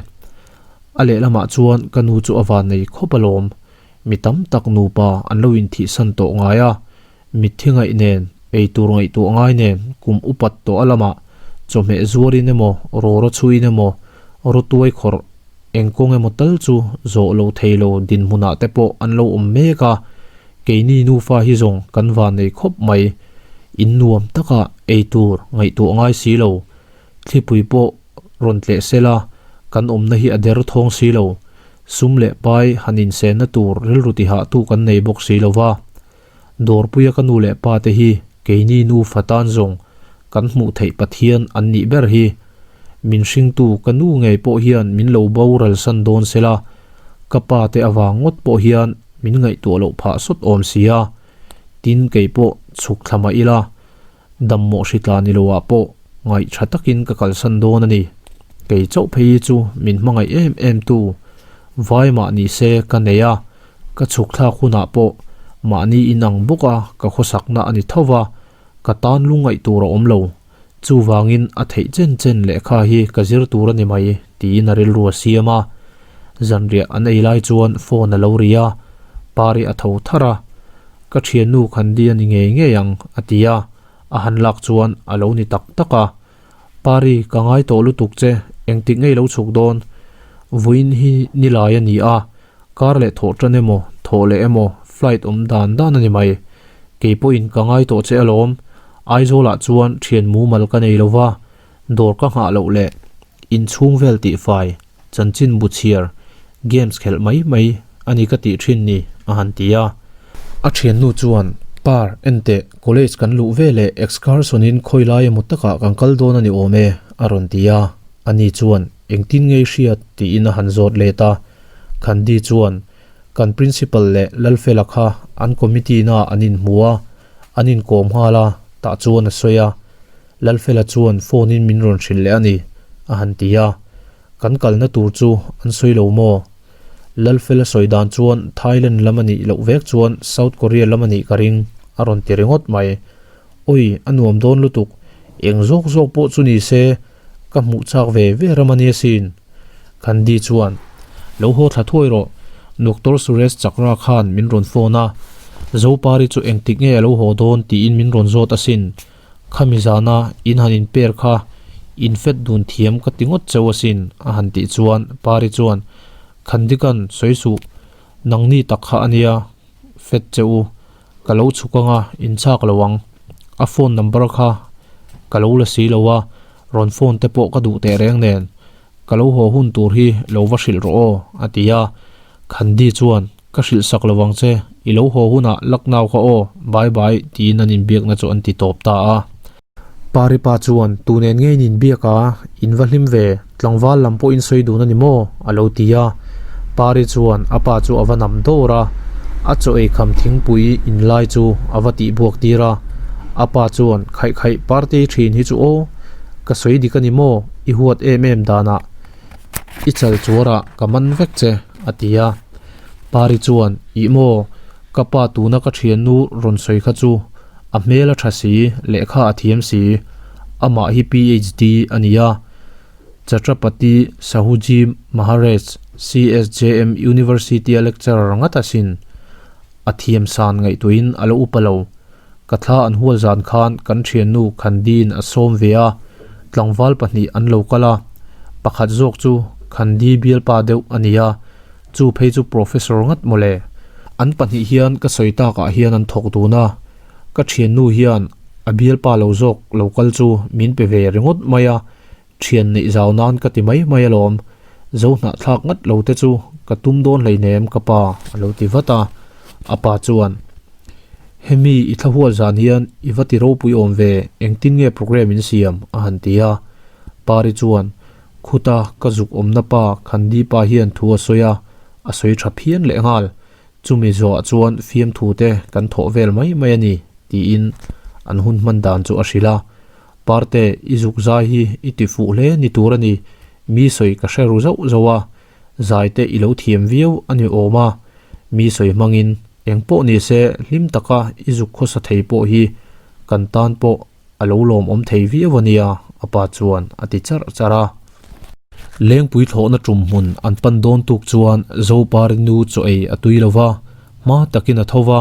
A lehlamah chuan ka nu chu a vannei khawp alawm. Mi tam tak nupa an lo inthihsan tawh ngai a, Mitthi ngaih nen, ei tur ngaihtuah ngai nen, kum upat tawh a lamah chawhmeh zuarin emaw, rawra chhuiin emaw, rawtuai khawrh eng kawng emaw tal chu zawh lo thei lo dinhmunah te pawh an lo awm mek a, keini nufa hi zawng kan vannei khawp mai. In nuam taka ei tur ngaihtuah ngai si lo, thlipui pawh rawn tleh sela kan awmna hi a der thawng si lo, sum leh pai han insenna tur rilru tihahtu kan nei bawk si lo va. Dawrpuia ka nu leh pa te hi keini nufa tan zawng kan hmuh theih Pathian an nih ber hi. Min hringtu ka nu ngei pawh hian min lo boral san dawn sela, ka pa te avang ngawt pawh hian min ngaihtuah loh phah sawt awm sia. Tin kei pawh chhuk thla mah ila, Dammawh hritla ni loah pawh ngaih tha takin ka kalsan dawn a ni. Kei chauh phei hi chu min hmangaih em em tu vai mah ni se ka nei a, ka chhuk thlak hunah pawh mahni inang bawk a ka khawsakna a ni tho va, ka tan lungngaih tur a awm lo. Chuvangin a theih chen chen lehkha hi ka zir tur a ni mai tiin a rilru a siam a. Zanriah an ei lai chuan phone a lo ri a, Pari a tho tharh a. Ka thiannu Khandi a ni ngei ngei ang, a ti a, a han lak chuan a lo ni tak tak a. Pari, ka ngai tawh lutuk che, engtik ngei lo chhuk dawn? Vawiin hi ni lai a ni a, kar leh thawh tan emaw, thawh leh emaw, flight awm dan dan a ni mai. Kei pawhin ka ngai tawh che alawm, Aizawlah chuan thian mumal ka nei lo va, dawr ka nghah loh leh inchhung vel tihfai, chanchin bu chhiar, games khelh mai mai a ni ka tih thin ni, a han ti a. A thiannu chuan, Par, enteh, college kan luh ve leh excursion-in khawi lai emaw takah kan kal dawn a ni awm e, a rawn ti a. Ani chuan, Engtin ngei hriat? tiin a han zawt let a. Khandi chuan, Kan principal leh Lalfela kha an committee-naah an inhmu a, an inkawm nghal a, tah chuan a sawi a. Lalfela chuan phone-in min rawn hrilh leh a ni, a han ti a. Kan kalna tur chu an sawi lo maw? Lalfela sawi dan chuan Thailand lam a nih loh vek chuan South Korea lam a nih ka ring, a rawn ti ringawt mai. Awi, a nuam dawn lutuk. Eng zawk zawk pawh chu ni se, ka hmuh chak ve ve ram a nia sin. Gandhi chuan, Lo haw thla thuai rawh, Doctor Suresh Chakra khan min rawn phone a, Zopari chu engtik nge a lo haw dawn tiin min rawn zawt asin. Khami zana in han inper kha in fet dun thiam ka ti ngawt cheu asin a han tih chuan Pari chuan Khandikan sawi suh nangni tak kha a nia fet che u ka lo chhuk anga in chak lo ang a phone number kha ka lo la si lo a rawn phone te pawh ka duh teh reng nen ka lo haw hun tur hi lo va hrilh rawh aw a ti a Khandi chuan Ka hrilh sak lo ang che, i lo haw hunah Lucknow kha aw, bye bye tiin an inbiakna chu an ti tawp ta a. Paripa chuan, Tu nen nge in inbiak a, in va hlim ve, tlangval lam pawh in sawi dun a ni maw? a lo ti a. Pari chuan a pa chu a va nam dawr a, a chaw ei kham thingpui in lai chu a va tih buak tir a. A pa chuan, Khaih khaih party thin hi chu aw, ka sawi dik a ni maw, i huat em em danah i chal chuarah ka man vek che, a ti a. Pari chuan, Ih maw, ka pa tuna ka thiannu rawn sawi kha chu a hmel a tha si, lehkha a thiam si, amah hi PHD a ni a. Chhatrapati Shahuji Maharaj, CSJM, University-a lecturer ngat asin. A thiam san ngaihtuahin a la upa lo. Ka thla an hual zan khan kan thiannu Khandiin a sawm ve a, tlangval pahnih an lo kal a. Pakhat zawk chu Khandi bialpa deuh a ni a, chu phei chu Professor ngat mawle. An pahnih hian ka sawi takah hian an thawk dun a, ka thiannu hian a bialpa lo zawk lo kal chu min pe ve ringawt mai a, Thian neih zau nan ka ti mai mai alawm, zo hnahthlak ngat lo te chu ka tum dawn hleinem ka pa a lo ti vat a, a pa chuan Hemi i thlahual zan hian i va ti ropui awm ve, engtin nge programme in siam? a han ti a, Pari chuan Khuta ka zuk awmna pa Khandi pa hian thu a sawi a, a sawi tha phian leh nghal, chumi zawhah chuan fiamthu te kan thawh vel mai mai a ni tiin an hun hman dan chu a hrilh a. Parte, i zuk zai hi i ti fuh hle ni tur a ni, mi sawi ka hre ru zauh zauh a, zai te i lo thiam viau a ni awm a, mi sawi hmangin eng pawh ni se hlim taka i zuk khawsa thei pawh hi kan tan pawh a lo lawmawm thei viau a nia, a pa chuan a ti charh charh a. Lengpui thlawhna tum hmun an pan dawn tuk chuan Zopari nu chaw ei a tui lo va, hma takin a tho va,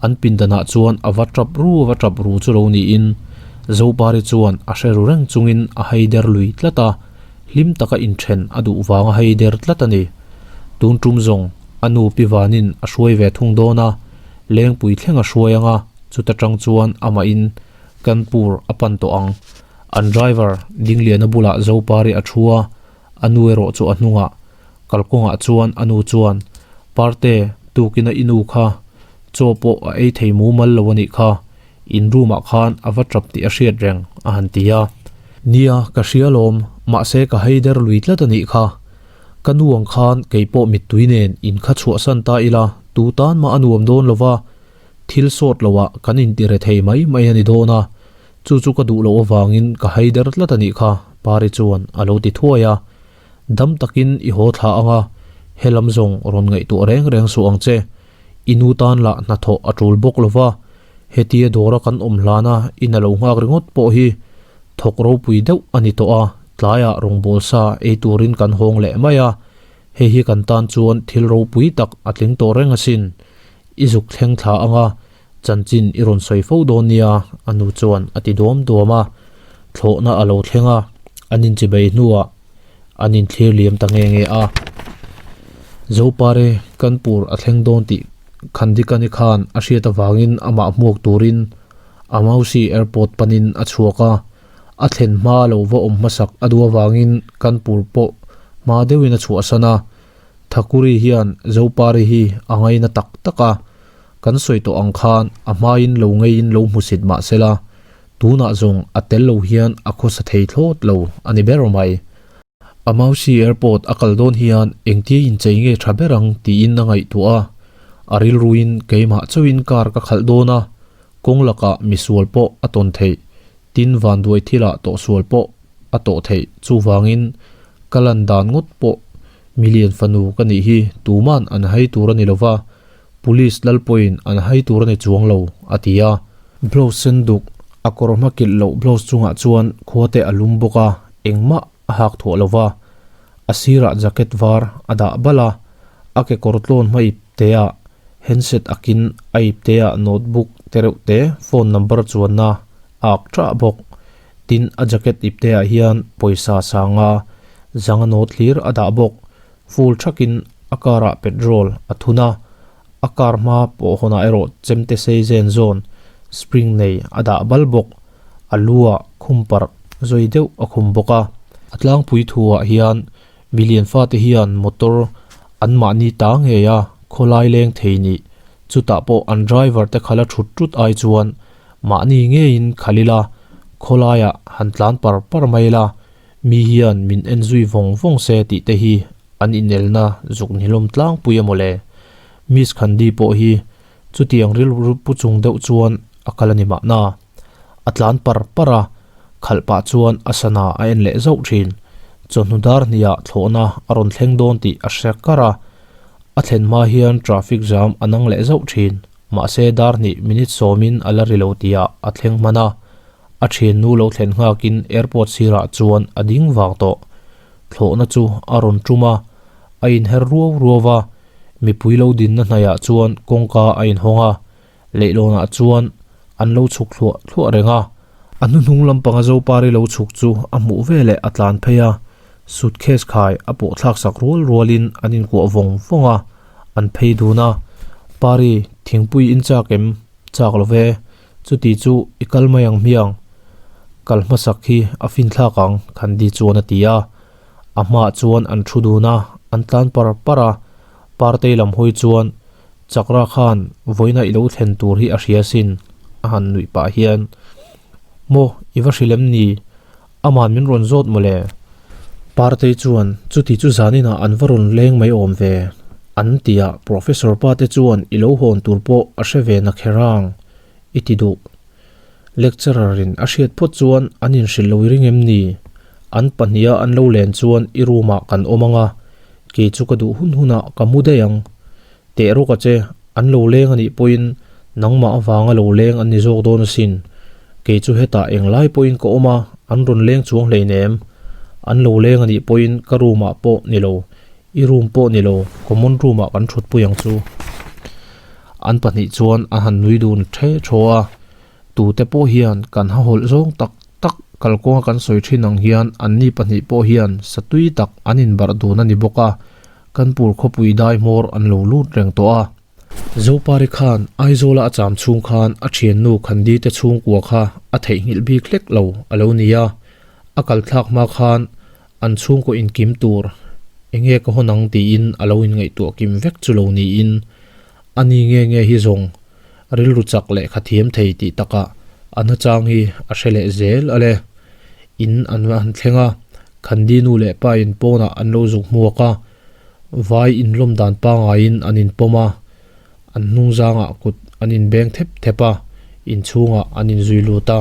an pindanah chuan a va tap ru va tap ru chu lo niin Zopari chuan a hre ru reng chungin a hai der lui tlat a, hlim taka inthen a duh vang a hai der tlat a ni. Tun tum zawng a nu pi vanin a hruai ve thung dawn a, Lengpui thleng a hruai ang a, chuta tang chuan amahin Kanpur a pan tawh ang. An driver Dingliana bulah Zopari a thu a, a nu erawh chu a hnungah. Kalkawngah chuan a nu chuan, Parte, tukina i nu kha chaw pawh a ei thei mumal lo a nih kha, in room ah khan a va tap tih a hriat reng, a han ti a. Nia, ka hria alawm, mahse ka haider lui tlat a nih kha. Ka nu ang khan kei pawh mittui nen in kha chhuahsan ta ila, tu tan mah a nuam dawn lo va, thil sawt loah kan intire thei mai mai a ni dawn a. Chu chu ka duh loh avangin ka hai der tlat a nih kha, Pari chuan a lo ti thuai a. Dam takin i haw thla ang a, he lam zawng rawn ngaihtuah reng reng suh ang che. I nu tan lah hnathawh a tul bawk lo va, hetia dawra kan awm hlana in a lo nghak ringawt pawh hi thawk ropui deuh a ni tawh a, tlaiah rawngbâwl sa ei turin kan hawng leh mai a, hei hi kan tan chuan thil ropui tak a tling tawh reng asin. I zuk thleng thla ang a, Chanchin i rawn sawi fo dawn nia, a nu chuan a ti duam duam a. Thlawhna a lo thleng a, an inchibei hnuah an inthlir liam ta nge nge a. Zopare Kanpur a thleng dawn tih Khandikani khan a hriat avangin amah hmuak turin Amausi Airport panin a chhuak a. A thlen hma lo va awm hmasak a duh avangin Kanpur pawh hma deuhin a chhuahsan a. Thakuri hian Zopari hi a ngaina tak tak a. Kan sawi tawh ang khan a hmain lo ngeiin lo hmusit mah sela, tunah zawng a tel lo hian a khawsa thei thlawt lo a ni ber mai. Amausi Airport a kal dawn hian engtia inchei nge tha ber ang tiin a ngaihtuah a, a rilruin keimah chauhin car ka khalh dawn a, kawng lakah misual pawh a tawn theih, tin vanduai thilah tawhsual pawh a tawh theih, chuvangin ka lan dan ngawt pawh milian fanu ka nih hi tuman an hai tur a ni lova, Police lal pawhin an hai tur a ni chuang lo, a ti a. Blouse sen duk, a kawr hma kilh loh blouse chungah chuan khua te a lum bawk a, engmah a hak thuah lo va. A sirah jacket var a dah bal a, a kekawr tlawn hma ip teah handset a kin, a ip teah notebook te reuh te, phone number chuanna a ak ṭah bawk. Tin, a jacket ip teah hian pawisa sanga zanga note hlir a dah bawk. Full thakin a car ah petrol a thun a, a car hma pawh hawnah erawh chemte sei zen zawn spring nei a dah bal bawk, a lu ah khum parh zawi deuh a khum bawk a. A tlangpui thu ah hian milian fate hian motor an mahni ta ngei a khawlai leng thei nih, chutah pawh an driver te khala thut thut ai chuan mahni ngeiin khal ila khawlaiah han tlan par par mai ila Mi hian min en zui vawng vawng se tih te hi an inelna zuk nilawm tlangpui a mawle. Miss Khandi pawh hi chutiang rilru pu chung deuh chuan a kal a ni mahna. A tlan par par a, khalh pah chuan a sana a en leh zauh thin. Chawhnu dar hniah thlawhna a rawn thleng dawn tih a hre kar a, a thlen hma hian traffic jam a nang leh zauh thin. Mahse dar hnih minute sawmin a la ri lo tihah a thleng hman a. A thiannu lo thlen nghakin airport sirah chuan a ding vang tawh. Thlawhna chu a rawn tum a, a inher ruau ruau va, mipui lo dinna hnaihah chuan kawngka a inhawng a, leihlawnah chuan an lo chhuk thluah thluah reng a. A hnuhnung lampanga Zopari lo chhuk chu a hmuh veleh a tlan phei a, suitcase khai a pawh thlak sak rual rualin an inkuah vawng vawng a, an phei dun a. Pari, thingpui in chak em? Chak lo ve, chuti chu i kal mai ang hmiang. Kal hmasak hi a finthlak ang, Khandi chuan a ti a. A hmaah chuan an thu dun a, an tlan par par a. Partei lam hawi chuan, Chakra khan vawiina i lo thlen tur hi a hria sin, a han nuih pah hian. Maw, i va hrilh em ni? Aman min rawn zawt mawle. Partei chuan, Chuti chu zaninah an va rawn leng mai awm ve. An ti a, Professor pa te chuan i lo hawn tur pawh a hre ve na kher ang, i ti duh. Lecturer in a hriat phawt chuan an inhrilh lo i ring em ni? An pahniha an lo len chuan i room ah kan awm ang a, kei chu ka duh hun hunah ka mu daih ang. Teh rawk a che, an lo leng a nih pawhin nangmah avanga lo leng an ni zawk dawn asin. Kei chu hetah englai pawhin ka awm a, an rawn leng chuang hleinem. An lo leng a nih pawhin ka room ah pawh ni lo, i room pawh ni lo, common room ah kan thutpui ang chu. An pahnih chuan an han nui dun the thaw a, tute pawh hian kan hahawlh zawng tak tak kalkawnga kan sawi thin ang hian anni pahnih pawh hian satui tak an inbarh dun a ni bawk a, Kanpur khawpui dai hmawr an lo lut reng tawh a. Zopari khan Aizawla a cham chhung khan a thiannu Khandi te chhungkua kha a theihnghilh bik hlek lo a lo ni a, a kal thlak hma khan an chhungkaw inkim tur enge ka hawn ang tiin a lo inngaihtuah kim vek chu lo niin a ni nge nge hi zawng rilru chak leh kha thiam thei tih takah a nachang hi a hre leh zel a le. In an va han thleng a, Khandi nu leh pa in pawnah an lo zuk hmuak a, vai inlawm dan pangaiin an inpawm a, an hnung zangah kut an inbeng thep thep a, inchhungah an inzui lut a.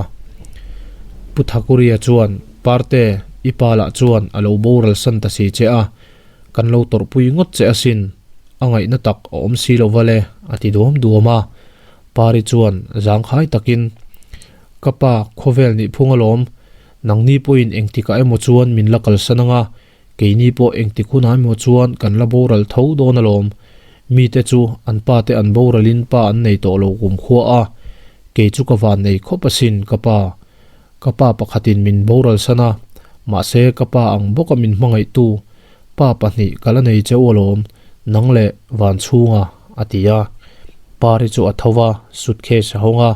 Pu Thakuria chuan, Parte, i pa lah chuan a lo boral san ta si che a, kan lo tawrhpui ngawt che asin, a ngaihna tak a awm si lo va le, a ti duam duam a. Pari chuan zangkhai takin, Ka pa, khawvel nih phung alawm, nangni pawhin engtikah emaw chuan min la kalsan ang a, keini pawh engtik hunah emaw chuan kan la boral tho dawn alawm. Mite chu an pa te an boralin pa an nei tawh lo kumkhua a, kei chu ka van nei khawp asin ka pa. Ka pa pakhatin min boralsan a, mahse ka pa ang bawka min hmangaihtu pa pahnih ka la nei cheu alawm, nang leh Vanchhunga, a ti a. Pari chu a tho va, suitcase a hawng a,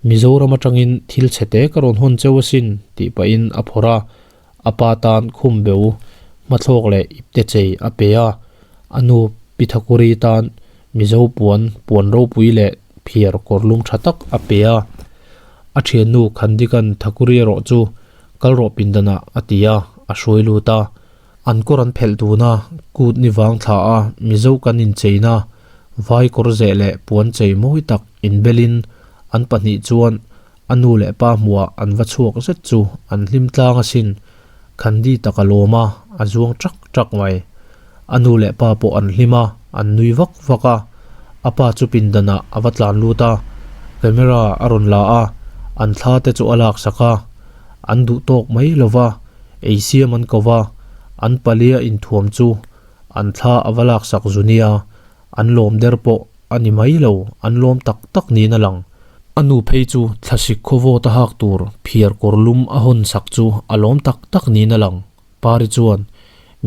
Mizoram atangin thil chhe te ka rawn hawn cheu asin tih pahin a phawrh a, a pa tan khum beu hmathlawk leh ipte chei a pe a, a nu Pi Thakuri tan Mizo puan puan ropui leh phiar kawrlum tha tak a pe a. A thiannu Khandikan Thakuri erawh chu kal rawh pindanah a ti a, a hruai lut a. An kawr an phelh dun a, kut ni vang thla a Mizo kan incheina vai kawr zeh leh puan chei mawi tak inbelin an pahnih chuan a nu leh pa hmuhah an va chhuak zet chu an hlim tlang asin. Khandi tak a lawm a, a zuang ṭak ṭak mai. A nu leh pa pawh an hlim a, an nui vak vak a. A pa chu pindanah a va tlan lut a, camera a rawn la a, an thla te chu a laksak a. An duh tawk mai lo va, ei siam an ko va, an palia inthuam chu an thla a va laksak zu nia, an lawm der pawh a ni mai lo, an lawm tak tak niin a lang. A nu phei chu thlasik khawvawt a hak tur phiar kawr lum a hawn sak chu a lawm tak tak niin a lang. Pari chuan,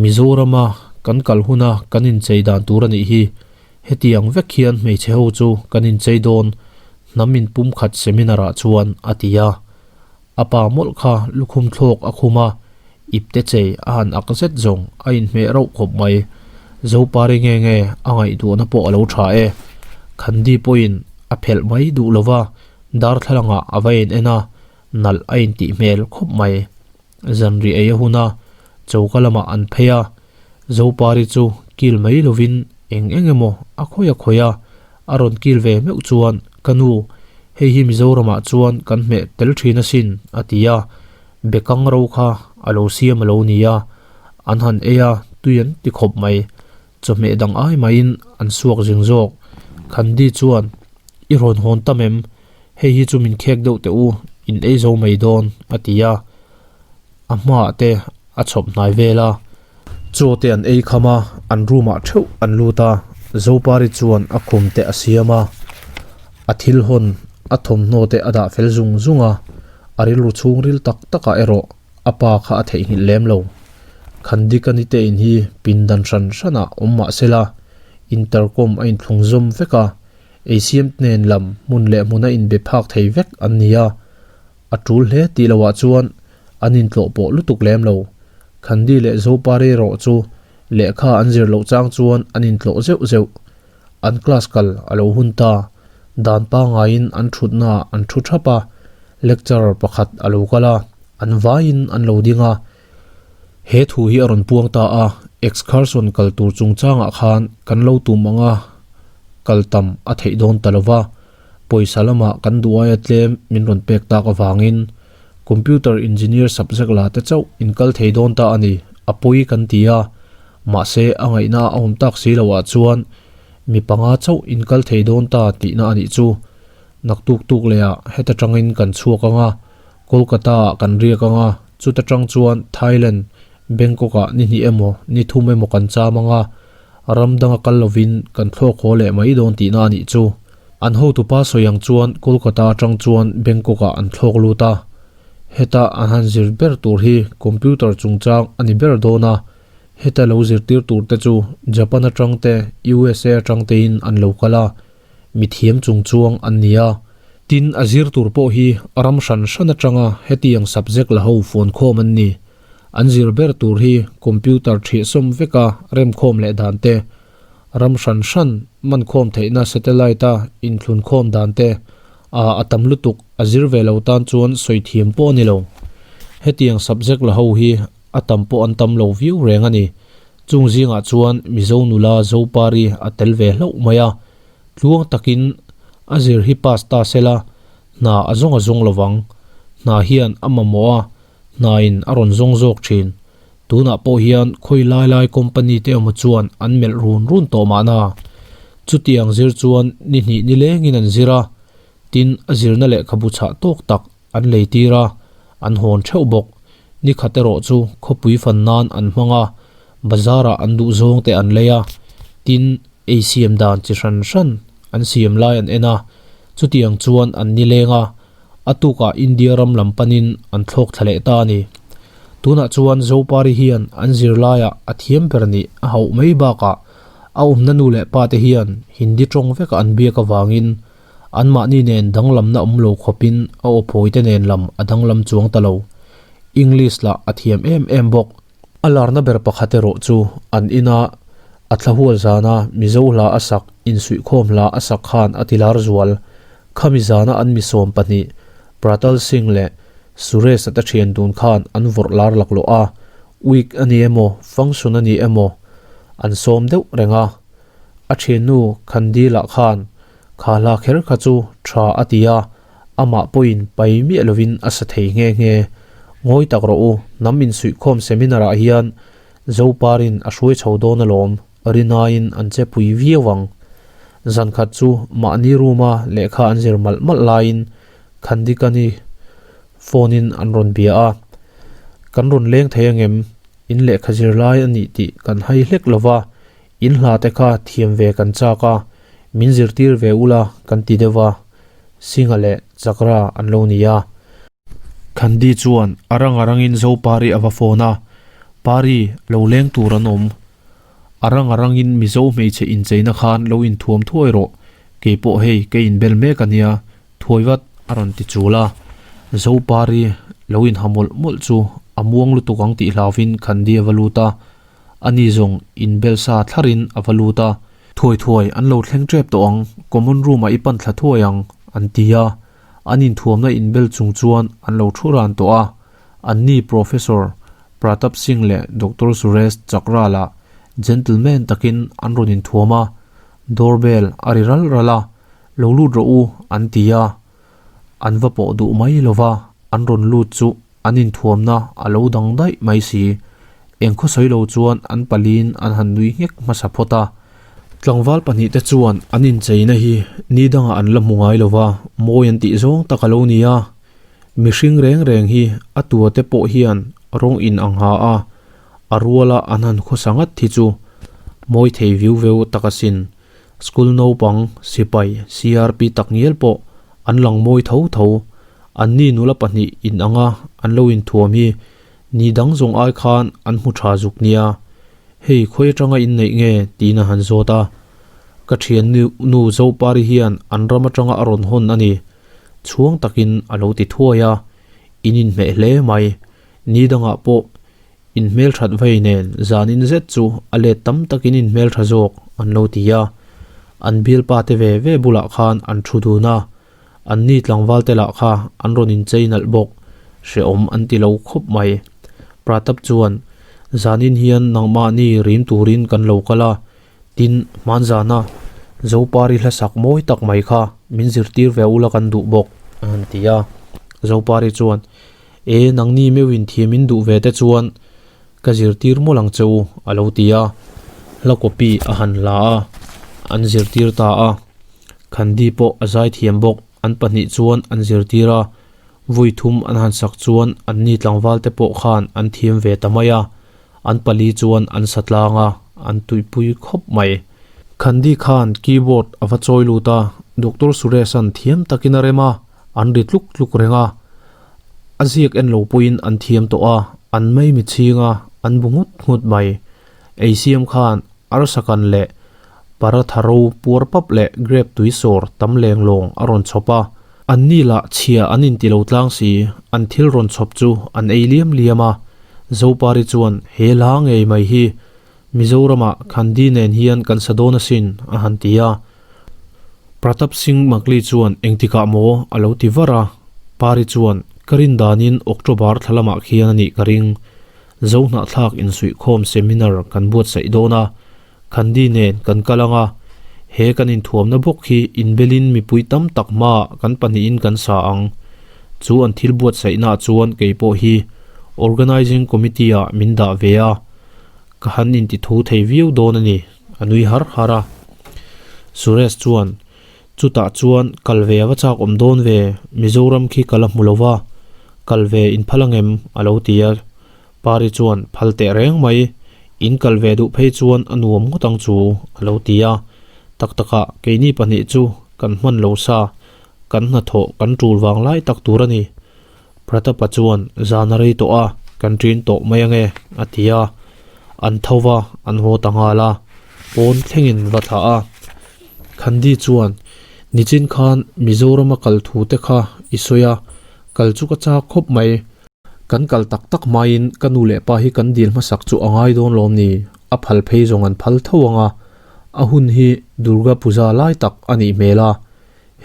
Mizorama kan kal huna kan inchei dan tur a nih hi, hetiang vek hian hmeichhe ho chu kan inchei dawn, hnam inpumkhat seminar-ah chuan a ti a. A pa mawlh kha lukhum thlawk a khum a, ipte chei a han ak zet zawng a inhmeh rauh khawp mai. Zopari nge nge a ngaihduahna pawh a lo tha e. Khandi pawhin a phelh mai duh lo va, darthlalangah a va in en a, nalh a intih hmel khawp mai. Zanri ei a hun a, choka lamah an phei a, Zopari chu kil mai lovin eng eng emaw a khawi a khawi a, a rawn kil ve meuh chuan, Ka nu, hei hi Mizoramah chuan kan hmeh tel thin asin, a ti a, bekang ro kha a lo siam a lo ni a, an han ei a, tui an ti khawp mai. Chawhmeh dang ai maiin an suak zing zawk. Khandi chuan, I rawn hawn tam em? Hei hi chu min khek deuh teh u, in ei zo mai dawn, a ti a. A hmaah te a chhawp hnai vel a. Chaw te an ei kham a, an room ah theuh an lut a, Zopari chuan a khum te a siam a, a thil hawn a thawmhnaw te a dah fel zung zung a, a rilru chhungril tak tak ah erawh a pa kha a theihnghilh lem lo. Khandikani te in hi pindan hran hran ah awm mah se la, intercom a inthlung zawm vek a, eisiam nen lam hmun leh hmun a inbe phak thei vek an ni a, A tul hle tih loh ah chuan an intlawh pawh lutuk lem lo. Khandi leh Zopari erawh chu lehkha an zir loh chang chuan an intlawh zeuh zeuh. An class kal a lo hun ta. Dan pangaiin an thutna ah an thu thap a, lecturer pakhat a lo kal a, an vaiin an lo ding a. He thu hi a rawn puang ta a, excursion kal tur chungchangah khan kan lo tum ang a, kal tam a theih dawn ta lo va. Pawisa lamah kan duh aia tlem min rawn pek tak avangin Computer Engineer subject la te chauh in kal thei dawn ta a ni, a pawi kan ti a. Mahse a ngaihna a awm tak si loh ah chuan mi panga chauh in kal thei dawn ta tihna a nih chu. Naktuk tuk leh ah heta tangin kan chhuak ang a, Kolkata ah kan riak ang a, chuta tang chuan Thailand, Bangkok ah ni hnih emaw ni thum emaw kan cham ang a, ram danga kal lovin kan thlawk haw leh mai dawn tihna a nih chu. An hotupa sawi ang chuan Kolkata atang chuan Bangkok ah an thlawk lut a, heta an han zir ber tur hi computer chungchang a ni ber dawn a, heta lo zirtir tur te chu Japan atang te, USA atang tein an lo kal a, mithiam chungchuang an ni a. Tin, a zir tur pawh hi ram hran hran atanga hetiang subject la ho fuankhawm an ni. An zir ber tur hi computer ṭhiahsawm veka remkhawm leh dan te, Ram hran hran mankhawm theihna satellite a inthlunkhawm dan te a a tam lutuk a zir ve lo tan chuan sawi thiam pawh a ni lo. Hetiang subject la ho hi a tam pawh an tam lo viau reng a ni. Chung zingah chuan Mizo nula Zopari a tel ve hlauh mai a, tluang takin a zir hi pass ta sela hna a zawng a zawng lovang. Hna hian a mamawh a, hnain a rawn zawng zawk thin. Tunah pawh hian khawi lai lai company te emaw chuan an melh run run tawh mahna. Chutiang zir chuan ni hnih ni lengin an zir a, tin a zirna lehkhabu chhah tawk tak an lei tir a, an hawn theuh bawk. Ni khat erawh chu khawpui fan nan an hmang a, bazar ah an duh zawng te an lei a, tin ei siam dan chi hran hran an siam lai an en a, chutiang chuan an ni leng a, A tukah India ram lam panin an thlawk thla leh ta a ni. Tunah chuan Zopari hian an zirlaiah a thiam ber nih a hauh mai bakah a awmna nu leh pa te hian Hindi tawng veka an biak avangin anmahni nen danglamna awm lo khawpin a aw phawi te nen lam a danglam chuang ta lo. English lah a thiam em em bawk. A larna ber pakhat erawh chu an ina a thlahual zana Mizo hla a sak insuihkhawm hla a sak khan a ti lar zual. Khami zana an misawm pahnih Pratal Singh leh Suresh a te thian dun khan an vawrh lar laklawh a, week a ni emaw function a ni emaw an sawm deuh reng a. A thiannu Khandila khan kha hla kher kha chu tha a ti a, Amah pawhin pai miah lovin a sa thei nghe nghe. Ngawi tak rawh u, hnam insuihkhawm seminar ah hian Zoparin a hruai chho dawn alawm, rinaiin an che pui viau ang. Zan khat chu mahni room a lehkha an zir malh malh laiin Khandikani phone in an rawn bia a, Kan rawn leng thei angem? In lehkha zir lai a nih tih kan hai hlek lova, In hla te kha thiam ve kan chak a, min zirtir ve ula kan ti deuh a, Singa leh Chakra an lo ni a. Khandi chuan a rang a rangin Zopari a va phone a, Pari, lo leng tur an awm. A rang a rangin Mizo hmeichhe incheina khan lo inthuam thuai rawh, keipawh hei ka inbel mek a nia, Thuai vat a rawn ti chul a, Zopari lo inha mawlh mawlh chu a muang lutuk ang tih hlauvin Khandi a va lut a, Ani zawng inbel sa thlarin a va lut a, Thuai thuai an lo thleng tep tawh ang, common room ah i pan thla thuai ang, an ti a. An inthuamna inbel chung chuan an lo thu ran tawh a. Anni Professor Pratap Singh leh Doctor Suresh Chakra lah gentleman takin an rawn inthuam a, door bell a ri ral ral a, Lo lut rawh u, an ti a. An va pawh duh mai lova, an rawn lut chu An inthuamna a lo dang daih mai si. Eng khawsawi lo chuan an paliin an han nui nghek hmasa phawt a. Tlangval pahnihte chuan an incheina hi ni dangah an la hmu ngai lo va, mawi an tih zawng tak a lo ni a. Mihring reng reng hi a tua te pawh hian rawng in ang ha a. A ruala an han khawsa ngat hi chu mawi thei viu veu tak asin. School naupang, sipai, CRP takngial pawh an lang mawi tho tho. Anni nula pahnih in anga an lo inthuam hi ni dang zawng ai khan an hmu tha zuk nia. Hei khawi atanga inneih nge? tiin a han zawt a. Ka thian nu Zopari hian an ram atanga a rawn hawn a ni. Chhuang takin a lo ti thuai a, in inhmeh hle mai. Ni dangah pawh inhmelthat vei nen zanin zet chu a let tam takin inhmeltha zawk an lo ti a. An bialpa te ve ve bulah khan an thu dun a, anni tlangval te lah kha an rawn inchei nalh bawk, hrehawm an ti lo khawp mai. Pratap chuan, Zanin hian nangmahni rim turin kan lo kal a, Tin, hmanzana Zopari hlasak mawi tak mai kha min zirtir ve ula kan duh bawk, a han ti a. Zopari chuan, E, nangni meuhin thiam in duh ve te chuan ka zirtir mawlh ang che u, a lo ti a. Hla copy a han hla a, an zirtir ta a. Khandi pawh a zaithiam bawk, an pahnih chuan an zirtir a. Vui thum an han sak chuan anni tlangval te pawh khan an thiam ve ta mai a. An pali chuan an sa tlang a, an tuipui khawp mai. Khandi khan keyboard a va chawi lut a, Doctor Suresh-a'n thiam takin a rem a, an ri tluk tluk reng a. A ziak en lo pawhin an thiam tawh a, an maimi chhing a, an bu nghut nghut mai. Eisiam khan arsakan leh paratha ro puar pap leh grape tui sawr tam leng lawng a rawn chhawp a. Anni lah chhia an inti lo tlang si, an thil rawn chhawp chu an ei liam liam a. Zopari chuan, He hla ngei mai hi Mizoramah Khandi nen hian kan sa dawn asin, a han ti a. Pratap Singh Makli chuan engtikah maw a lo ti var a. Pari chuan, Ka rin danin October thla lamah khian a nih ka ring. Zohnahthlak insuihkhawm seminar kan buatsaih dawn a. Khandi nen kan kal ang a, he kan inthuamna bawk hi inbelin mipui tam tak hmaah kan pahnihin kan sa ang. Chu an thil buatsaihnaah chuan kei pawh hi Organising Committee-ah min dah ve a, ka han intithu thei viau dawn a ni, a nui har har a. Suresh chuan, Chutah chuan kal ve a va chak awm dawn ve, Mizoram khi ka la hmu lo va, kal ve inphal angem? a lo ti a. Pari chuan phal teh reng mai, in kal ve duh phei chuan a nuam ngawt ang chu, a lo ti a. Tak takah keini pahnih chu kan hman lo sa, kan hnathawh kan tul vang lai tak tur a ni. Pratapa chuan zan a rei tawh a, kan ṭin tawh mai ange, a ti a. An tho va, an haw ta nghal a, pawn thlengin va thlah a. Khandi chuan, Nichin khan Mizorama kal thu te kha i sawi a, kal chu ka chak khawp mai. Kan kal tak tak hmain ka nu leh pa hi kan dil hmasak chu a ngai dawn lawm ni? A phal phei zawng an phal tho ang a, a hun hi Durga Puja lai tak a nih hmel a,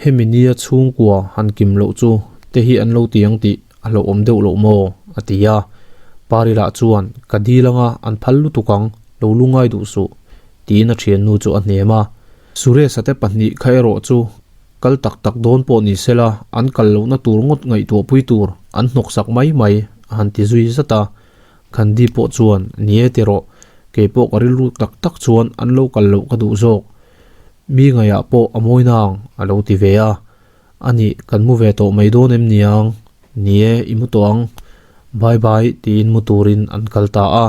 hemi nia chhungkua han kim loh chu te hi an lo ti ang tih a hlauhawm deuh loh maw? a ti a. Parila chuan, Ka dil anga an phal lutuk ang, lo lu ngai duh suh, tiin a thiannu chu a hnem a. Suresh-a te pahnih kha erawh chu Kal tak tak dawn pawh ni sela, an kal lohna tur ngawt ngaihtuahpui tur an hnawksak mai mai, a han ti zui zat a. Khandi pawh chuan, Ni e ti rawh, kei pawh ka rilru tak tak chuan an lo kal loh ka duh zawk. Mi ngaihah pawh a mawi nang, a lo ti ve a. A nih, kan mu ve tawh mai dawn em niang? Ni e, i mu tawh ang. Bye bye, tiin mu turin an kal ta a.